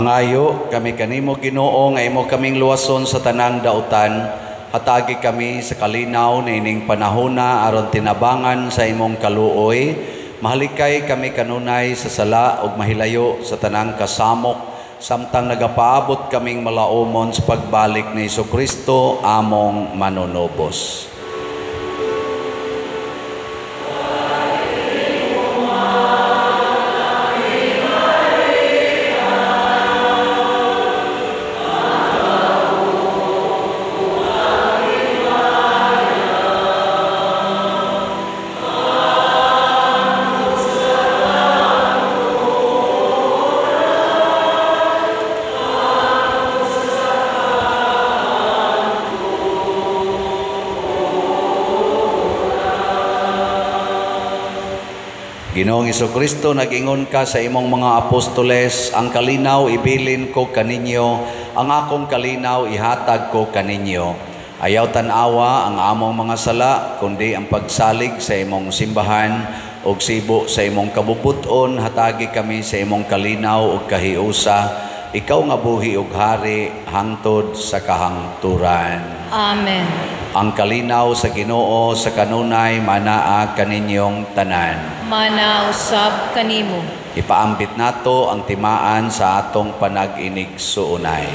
A: Mangayo kami kanimo, Ginoo, nga imo kaming luwason sa tanang dautan. Hatagi kami sa kalinaw niining panahona aron tinabangan sa imong kaluoy. Mahalikay kami kanunay sa sala ug mahilayo sa tanang kasamok samtang nagapaabot kaming malaumon sa pagbalik ni Hesukristo among manunubos. Ginoong Hesukristo, nag-ingon ka sa imong mga apostoles, ang kalinaw ibilin ko kaninyo, ang akong kalinaw ihatag ko kaninyo. Ayaw tan-awa ang among mga sala, kundi ang pagsalig sa imong simbahan ug sibo sa imong kabubut-on, hatagi kami sa imong kalinaw ug kahiusa. Ikaw nga buhi ug hari hangtod sa kahangturan.
D: Amen.
A: Ang kalinaw sa Ginoo sa kanunay manaa kaninyong tanan.
D: Mana usab kanimo.
A: Ipaambit nato ang timaan sa atong panag-inig suunay.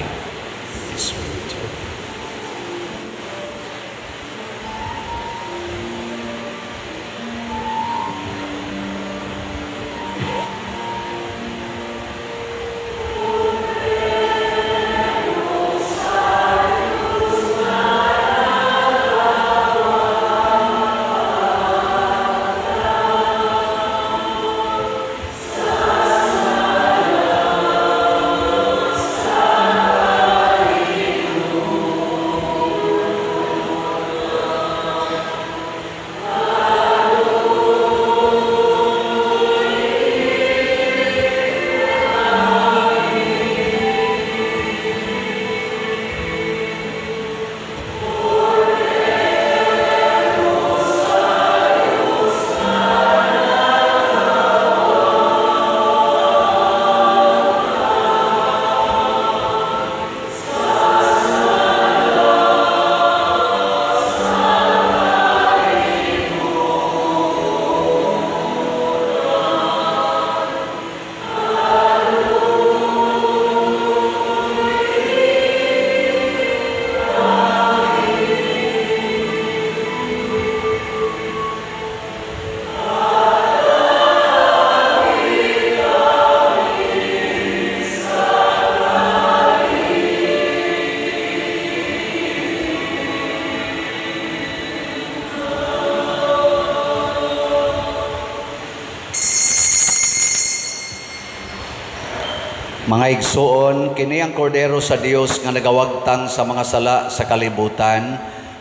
A: Mga igsuon, kini ang kordero sa Dios nga nagawagtang sa mga sala sa kalibutan.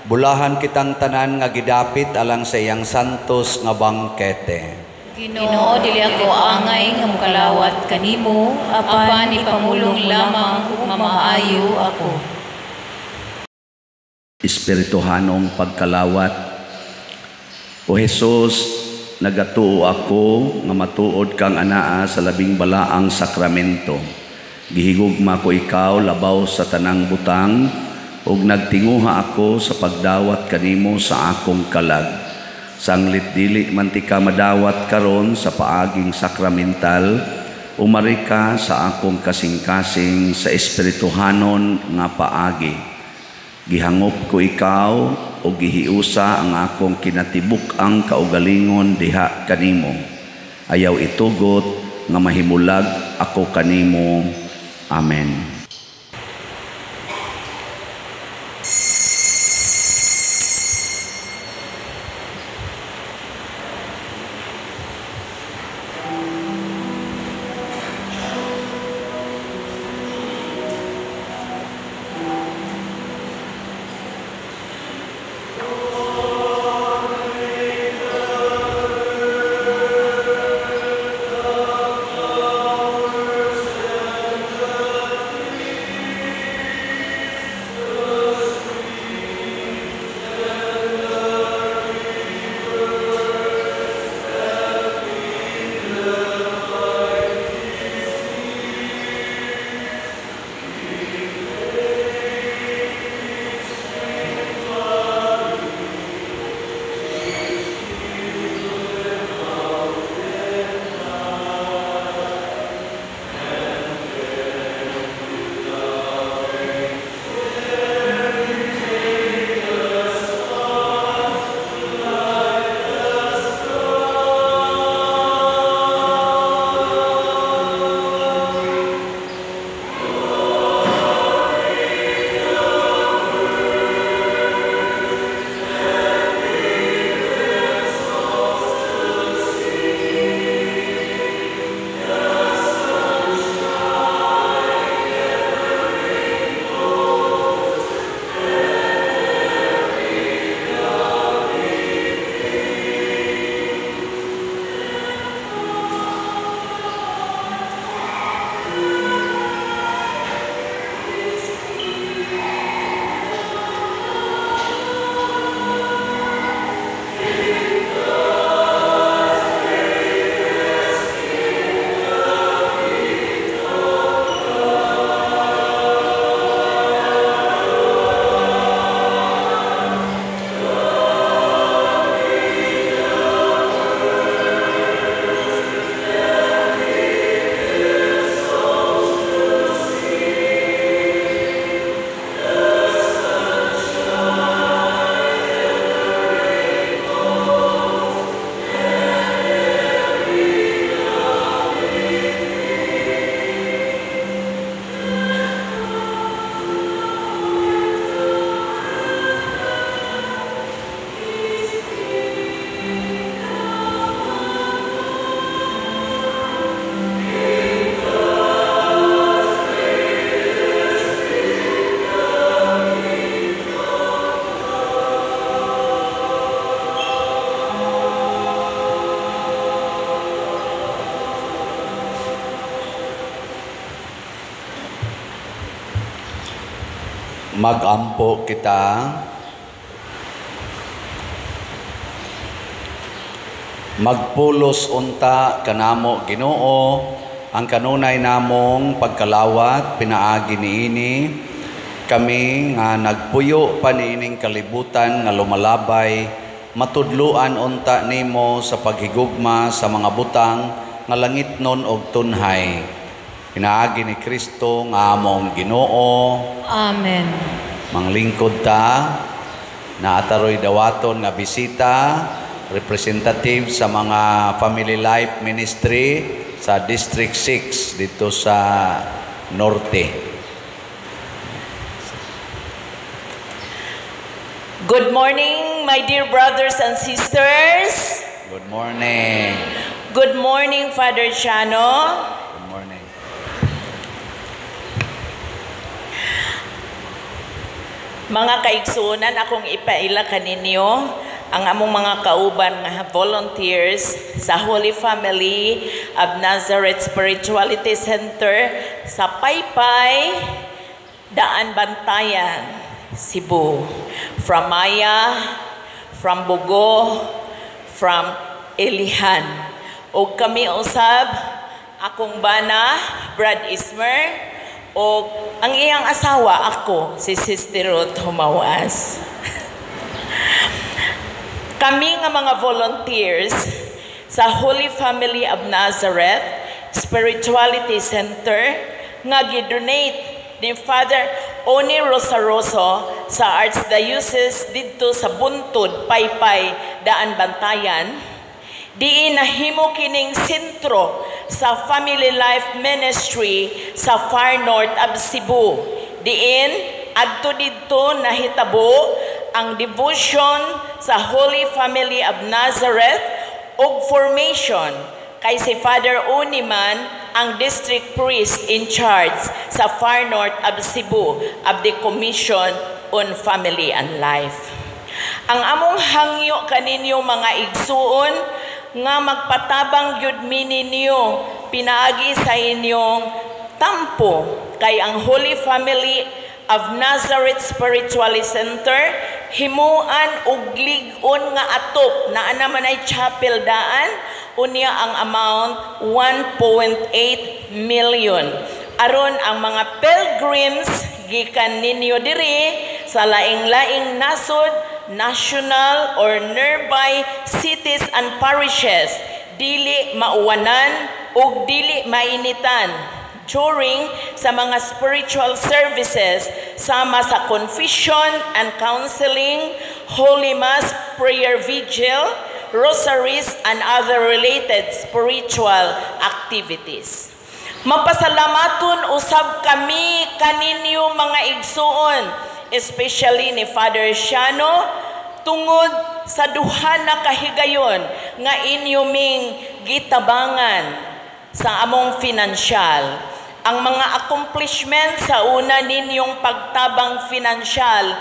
A: Bulahan kitang tanan nga gidapit alang sa iyang santos nga bangkete.
D: Ginoo, dili ako angay nga mokalawat kanimo, apan ipamulong lamang ug mamaayo ako.
A: Espirituhanong pagkalawat. O Jesus, nagatuo ako nga matuod kang anaa sa labing balaang sakramento. Gihigugma ko ikaw labaw sa tanang butang ug nagtinguha ako sa pagdawat kanimo sa akong kalag. Sanglit dili man ti ka madawat karon sa paaging sakramental, umari ka sa akong kasing-kasing sa espirituhanon nga paagi. Gihangop ko ikaw o gihiusa ang akong kinatibuk-ang kaugalingon diha kanimo. Ayaw itugot nga mahimulag ako kanimo. Amen. Magampo kita. Magpulos unta kanamo Ginoo ang kanunay namong pagkalawat pinaagi niini kami nga nagpuyo pa niining kalibutan nga lumalabay, matudluan unta nimo sa paghigugma sa mga butang nga langitnon og tunhay. Pinaagi ni Kristo nga among Ginoo.
D: Amen.
A: Manglingkod ta, naataroy dawaton nga bisita, representative sa mga Family Life Ministry sa District 6 dito sa Norte.
E: Good morning, my dear brothers and sisters.
A: Good morning.
E: Good morning, Father Chano.
A: Good morning.
E: Mga kaigsuonan, akong ipaila kaninyo ang among mga kauban nga volunteers sa Holy Family of Nazareth Spirituality Center sa Paypay, Daan Bantayan, Cebu. From Maya, from Bugo, from Ilihan. Og kami usab akong bana, Brad Ismer, og ang iyang asawa ako, si Sister Ruth Humawas. Kami nga mga volunteers sa Holy Family of Nazareth Spirituality Center nga gidonate ni Father Oni Rosaroso sa Archdiocese didto sa Buntod, Paypay, Daan Bantayan, diin nahimo kining sentro sa Family Life Ministry sa Far North of Cebu. Diin adto didto nahitabo ang devotion sa Holy Family of Nazareth ug formation kay si Father Oni man ang district priest in charge sa Far North of Cebu of the Commission on Family and Life. Ang among hangyo kaninyo mga igsuon nga magpatabang gyud mi ninyo pinaagi sa inyong tampo kay ang Holy Family of Nazareth Spirituality Center himuan og lig-on nga atop naa naman ay chapel daan, unya ang amount 1.8 million aron ang mga pilgrims gikan ninyo diri sa laing-laing nasod, national or nearby cities and parishes dili mauwanan ug dili mainitan during sa mga spiritual services sama sa confession and counseling, Holy Mass, prayer vigil, rosaries, and other related spiritual activities. Mapasalamaton usab kami kaninyo mga igsuon, especially ni Father Shano, tungod sa duha na kahigayon nga inyo ming gitabangan sa among financial. Ang mga accomplishment sa una ninyong pagtabang financial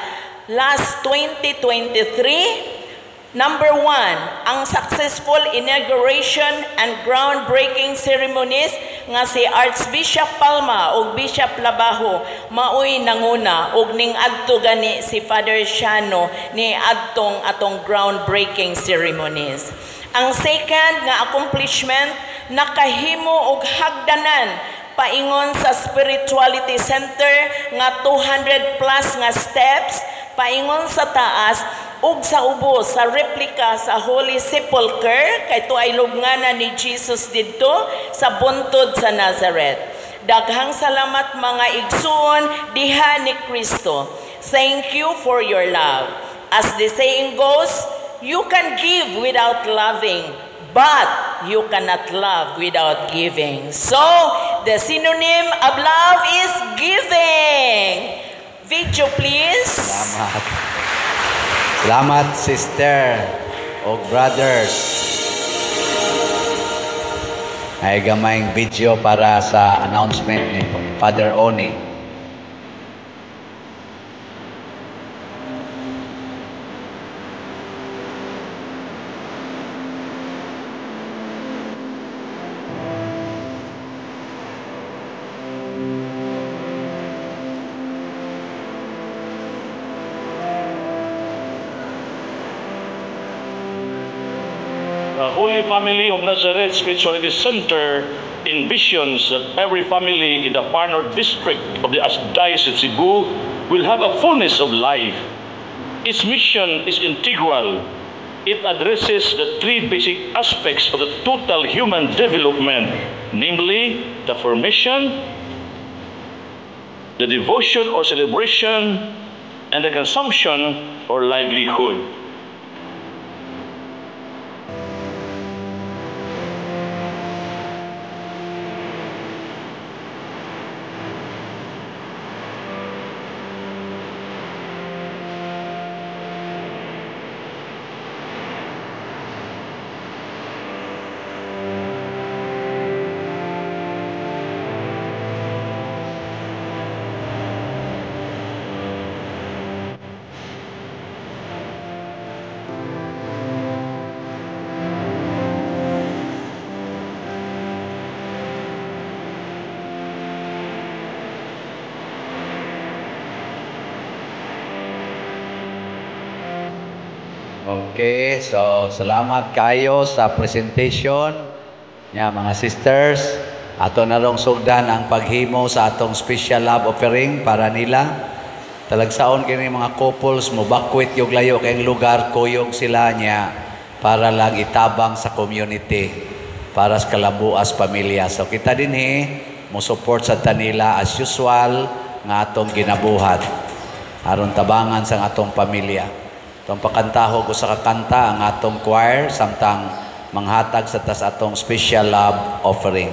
E: last 2023, number 1, ang successful inauguration and groundbreaking ceremonies nga si Archbishop Palma ug Bishop Labajo maoy nanguna ug ning adto gani si Father Shano ni adtong atong groundbreaking ceremonies. Ang second nga accomplishment, nakahimo og hagdanan paingon sa Spirituality Center nga 200 plus nga steps paingon sa taas ug sa ubos sa replika sa Holy Sepulchre kay tuay lubnganan ni Jesus didto sa buntod sa Nazareth. Daghang salamat mga igsuon diha ni Kristo. Thank you for your love. As the saying goes, you can give without loving, but you cannot love without giving. So, the synonym of love is giving. Video, please.
A: Salamat. Salamat, sister o brothers. Ay gamayng video para sa announcement ni Father Oni.
F: The Holy Family of Nazareth Spirituality Center envisions that every family in the Far North District of the Archdiocese of Cebu will have a fullness of life. Its mission is integral. It addresses the three basic aspects of the total human development, namely the formation, the devotion or celebration, and the consumption or livelihood.
A: Okay, so salamat kayo sa presentation niya mga sisters. Ato na rong sugdan ang paghimo sa atong special love offering para nila. Talagsaon kini mga couples mo bakwit yung layo kayong lugar, kuyog sila niya para lang itabang sa community para sa kalabuas pamilya. So kita dinhi mo support sa tanila as usual nga atong ginabuhat aron tabangan sa atong pamilya. Itong pakantahog usa ka kanta ang atong choir samtang manghatag sa tas atong special love offering.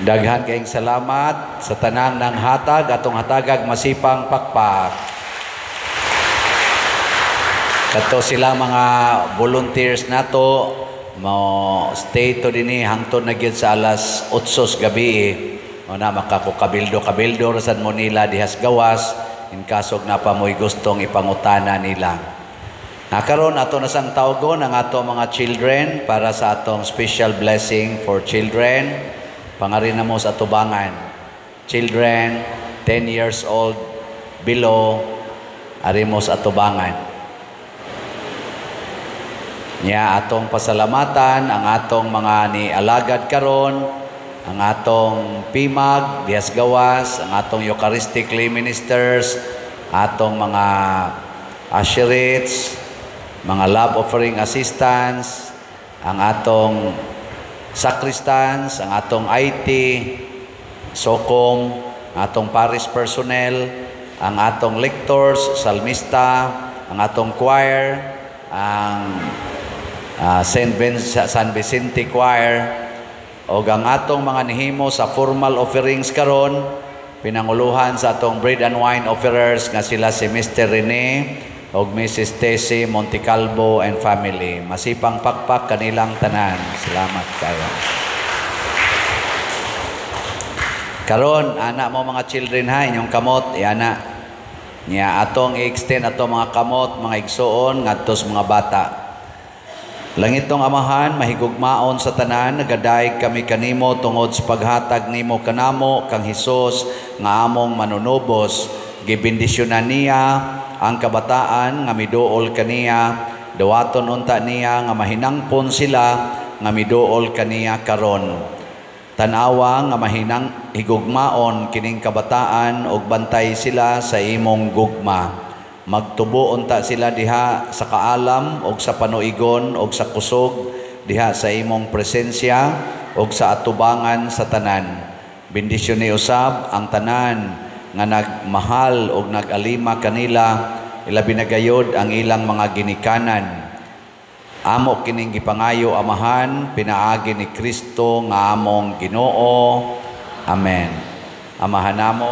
A: Daghan kayong salamat sa tanang ng hatag atong hatagag masipang pakpak. Kato sila mga volunteers nato mo stay to dinhi hangtod na gyud sa alas 8 gabi. O na makakukabildo-kabildo ra sad mo nila dihas gawas in kasog na pa mo'y gustong ipangutana nila. Nakaron ato na sang tawgon ang ato mga children para sa atong special blessing for children. Pangarin na mo sa tubangan. Children, 10 years old below, ari mo sa atubangan. Nya atong pasalamatan ang atong mga ni alagad karon, ang atong PIMAG, dihas gawas, ang atong Eucharistic lay ministers, atong mga usherates, mga love offering assistants, ang atong sacristans, ang atong IT, SOCOM, ang atong parish personnel, ang atong lectors, salmista, ang atong choir, ang San Vicente Choir, o ang atong mga nihimo sa formal offerings karon, pinanguluhan sa atong bread and wine offerers nga sila si Mr. Rene og Mrs. Tessie Montecalvo and family. Masipang pakpak kanilang tanan. Salamat kayo. Karon, ana mo mga children ha, inyong kamot, iana. Nya atong i-extend atong mga kamot, mga igsuon ngadto sa mga bata. Langitong Amahan, mahigugmaon sa tanan, nagadayeg kami kanimo tungod sa paghatag nimo kanamo kang Hesus nga among manunubos. Gibendisyonan niya ang kabataan nga miduol kaniya, dawaton unta niya nga mahinangpon sila nga miduol kaniya karon. Tan-awa nga mahinang higugmaon kining kabataan ug bantay sila sa imong gugma. Magtubo unta sila diha sa kaalam ug sa panuigon ug sa kusog diha sa imong presensya ug sa atubangan sa tanan. Bendisyon ni usab ang tanan nga nagmahal ug nagalima kanila, ilabi na gayod ang ilang mga ginikanan. Amo kining gipangayo, Amahan, pinaagi ni Kristo nga among Ginoo. Amen. Amahan namo,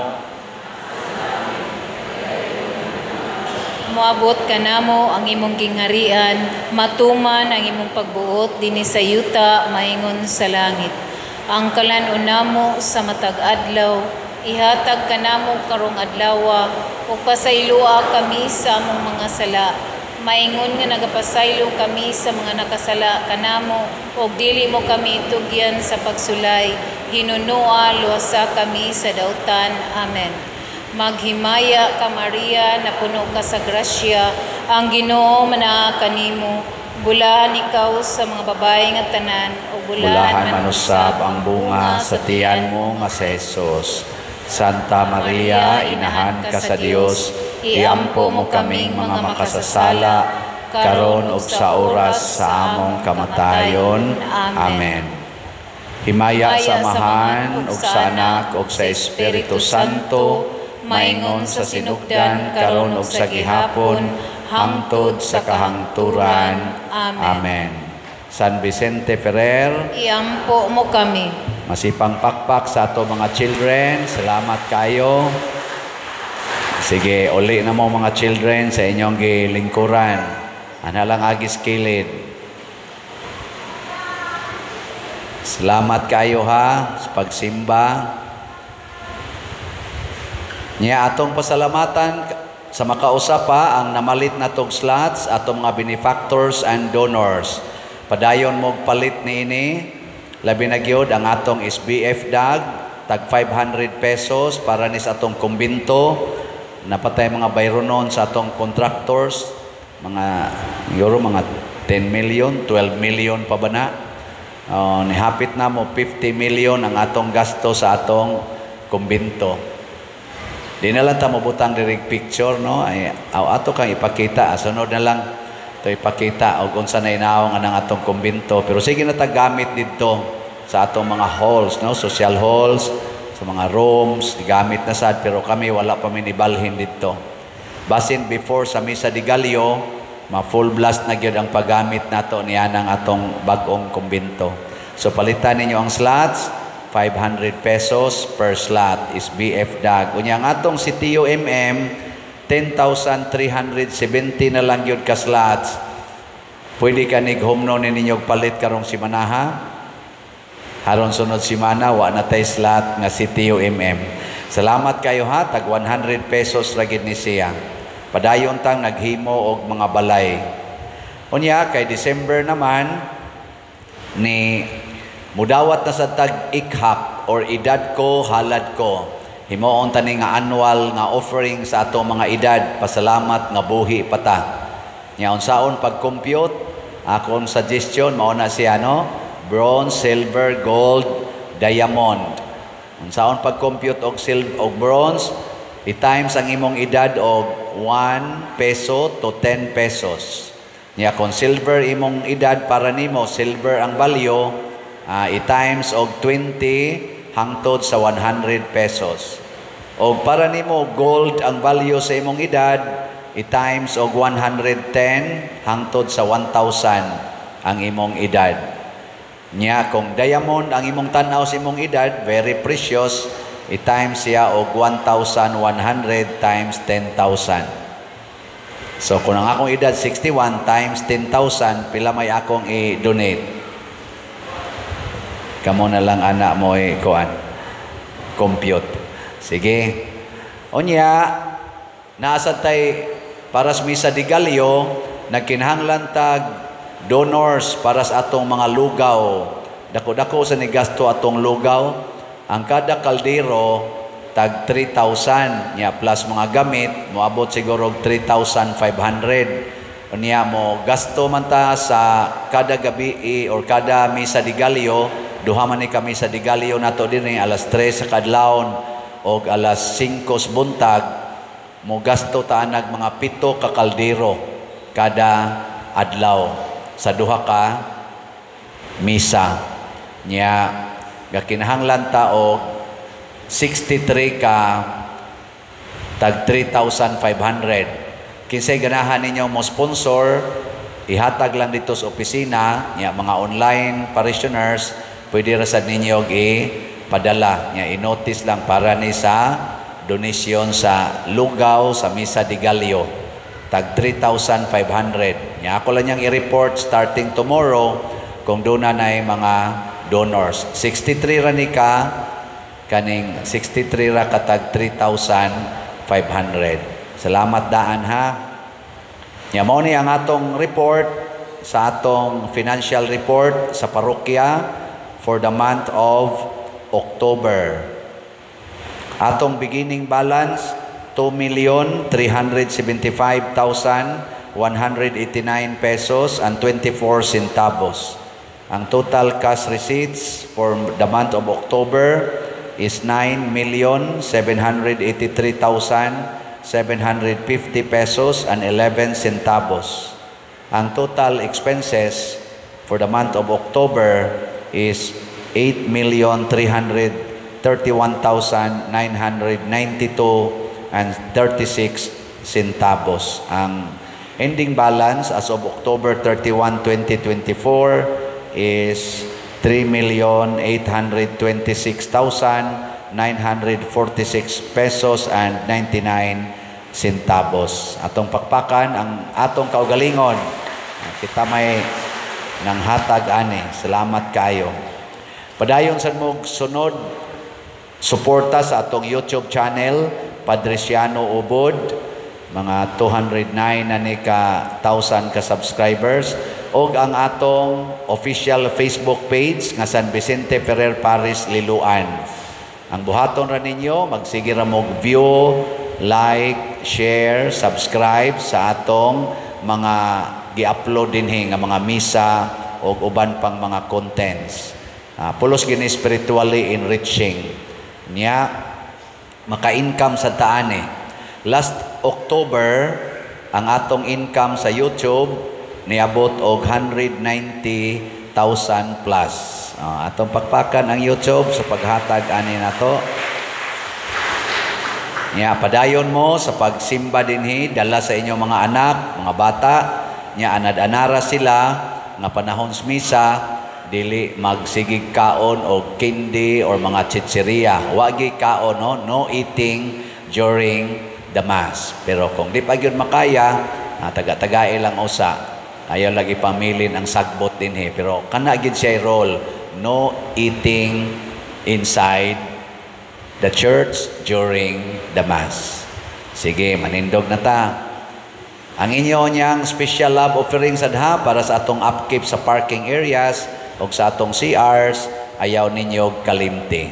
D: Moabot kanamo ang imong gingharian, matuman ang imong pagbuot dinhi sa yuta maingon sa langit. Ang kalan-on namo sa matag adlaw, ihatag kanamo karong adlawa, ug pasayloa kami sa among mga sala, maingon nga nagapasaylo kami sa mga nakasala kanamo, ug dili mo kami tugyan sa pagsulay, hinunoa luwasa kami sa dautan. Amen. Maghimaya ka, Maria, napuno ka sa grasya, ang Ginoo manaa kanimo. Bulahan ikaw sa mga babae nga tanan, ug
A: bulahan man usab ang bunga sa tiyan mo nga si Jesus. Santa Maria, inahan ka sa Dios, iampo mo kaming mga makasasala, karon ug sa oras sa among kamatayon. Amen. Himaya sa Amahan ug sa Anak ug sa Espiritu Santo, maingon sa sinugdan, karon ug sa gihapon, hangtod sa kahangturan. Amen. San Vicente Ferrer,
D: iampo mo kami.
A: Masipang pakpak sa ato mga children. Salamat kayo. Sige, uli na mo mga children sa inyong gilingkuran. Ana lang agis kilid. Salamat kayo ha sa pagsimba. Niya atong pasalamatan sa makausap pa ang namalit na tog slots atong mga benefactors and donors. Padayon mo palit niini. Labi na gyud ang atong SBF dag tag 500 pesos para ni sa atong kumbinto. Napatay mga bayronon sa atong contractors, mga euro mga 10 million, 12 million pa ba na? Nihapit na mo 50 million ang atong gasto sa atong kumbinto. Di na lang ta mobutang direct picture, no? Ay, ato kang ipakita, sunod na lang to ipakita og unsa na inaw nga nang atong kumbinto. Pero sige na ta gamit didto sa atong mga halls, no? Social halls, sa mga rooms, gamit na sad, pero kami wala pa mi nibalhin didto. Basin before sa Misa de Gallo, ma full blast na gyud ang paggamit nato niya ng atong bag-ong kumbinto. So palitan ninyo ang slots, 500 pesos per slot is BF dag. Unya ang atong si TUMM, 10,370 na lang yun ka slots. Pwede ka nig home no ninyo palit karong simanaha. Haron sunod simana, wa na tay slot nga si TUMM. Salamat kayo ha, tag 100 pesos ra gid ni siya. Padayon tang naghimo og mga balay. Unya kay December naman ni mudawat na sa tag ikhak or edad ko, halad ko. Himuon tani nga annual nga offering sa atong mga edad, pasalamat nga buhi pata. Nya unsaon pag-compute, akong suggestion mao na siya, no? Bronze, silver, gold, diamond. Unsaon pag-compute og silver og bronze, i-times ang imong edad og 1 peso to 10 pesos. Nya kung silver imong edad para nimo, silver ang value, i-times og 20 hangtod sa 100 pesos. O para nimo gold ang value sa imong edad, i-times og 110 hangtod sa 1,000 ang imong edad. Nya kung diamond ang imong tan-aw sa imong edad, very precious, i-times siya og 1,100 times 10,000. So kung ang akong edad 61 times 10,000, pila may akong i-donate? Kamo na lang anak mo kuan compute. Sige. Unya naasa tay para sa Misa de Gallo, nagkinahanglan tag donors para sa atong mga lugaw. Dako-dako sa nigasto atong lugaw. Ang kada kaldero tag 3,000 nya plus mga gamit moabot siguro og 3,500. Unya mo gasto man ta sa kada gabi or kada Misa de Gallo, duha man ni ka Misa de Gallo nato dinhi, alas 3 sa kadlawon og alas 5 sa buntag, mo gasto ta anag mga 7 ka kaldero kada adlaw sa duha ka misa. Nya gakinahanglan ta og 63 ka tag 3,500. Kinsay ganahan ninyo mo sponsor, ihatag lang dito sa opisina. Nya mga online parishioners, pwede ra sad ninyo i-padala. Nya i-notice lang para ni sa donation sa lugaw sa Misa de Gallo, tag 3,500. Nya ako lang niyang i-report starting tomorrow kung doon na mga donors. 63 ra ni ka kaning 63 ra ka tag 3,500. Salamat daan ha. Nya mao ni ang atong report sa atong financial report sa parokya for the month of October. Atong beginning balance, 2,375,189 pesos and 24 centavos. Ang total cash receipts for the month of October is 9,783,750 pesos and 11 centavos. Ang total expenses for the month of October is 8,331,992 and 36 centavos. Ang ending balance as of October 31, 2024 is 3,826,946 pesos and 99 centavos. Atong pakpakan ang atong kaugalingon. Kita may nang hatag ani. Salamat kayo. Padayon sad mo sunod suporta sa atong YouTube channel, Padriciano Ubod. Mga 209 na ni ka thousand ka subscribers, og ang atong official Facebook page nga San Vicente Ferrer Parish Liloan. Ang buhaton ra ninyo, magsige ra mo view, like, share, subscribe sa atong mga gi-upload dinhi nga mga misa og uban pang mga contents. Pulos gini spiritually enriching. Nya maka-income sa taan eh. Last October, ang atong income sa YouTube niabot og 190,000 plus. Atong pakpakan ang YouTube sa paghatag ani nato. Nya padayon mo sa pagsimba dinhi, dala sa inyong mga anak, mga bata, nya anad-anara sila nga panahon sa misa dili magsigig kaon og candy or mga chichiria. Wa gi kaon, no, no eating during the Mass. Pero kung di pa gyud makaya, taga-tagae lang usa. Ayaw lagi pamilin ang sagbot dinhi, pero kana gyud siya role, no eating inside the church during the Mass. Sige, manindog na ta. Ang inyo niyang special love offering sadha para sa atong upkeep sa parking areas o sa atong CRs, ayaw ninyo kalimti.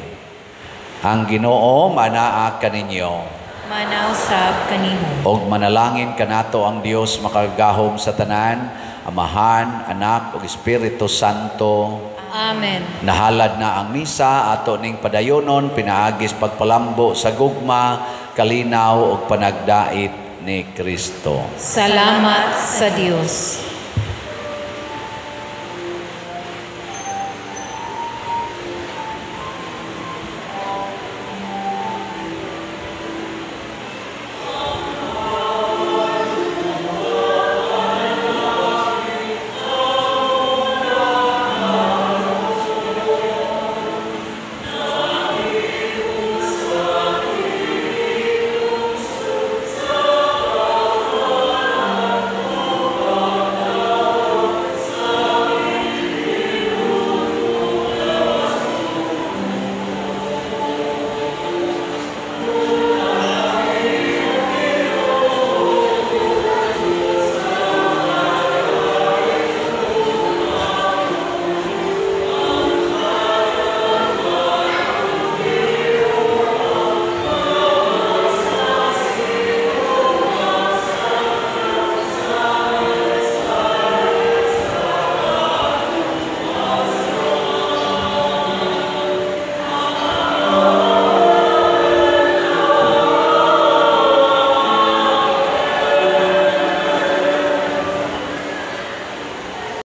A: Ang Ginoo manaa kaninyo.
B: Manaa usab kanimo.
A: Og manalangin kanato ang Dios makagagahom sa tanan, Amahan, Anak ug Espiritu Santo.
D: Amen.
A: Nahalad na ang misa, ato ning padayonon pinaagis pagpalambo sa gugma, kalinaw ug panagdait ni Kristo.
D: Salamat sa Dios.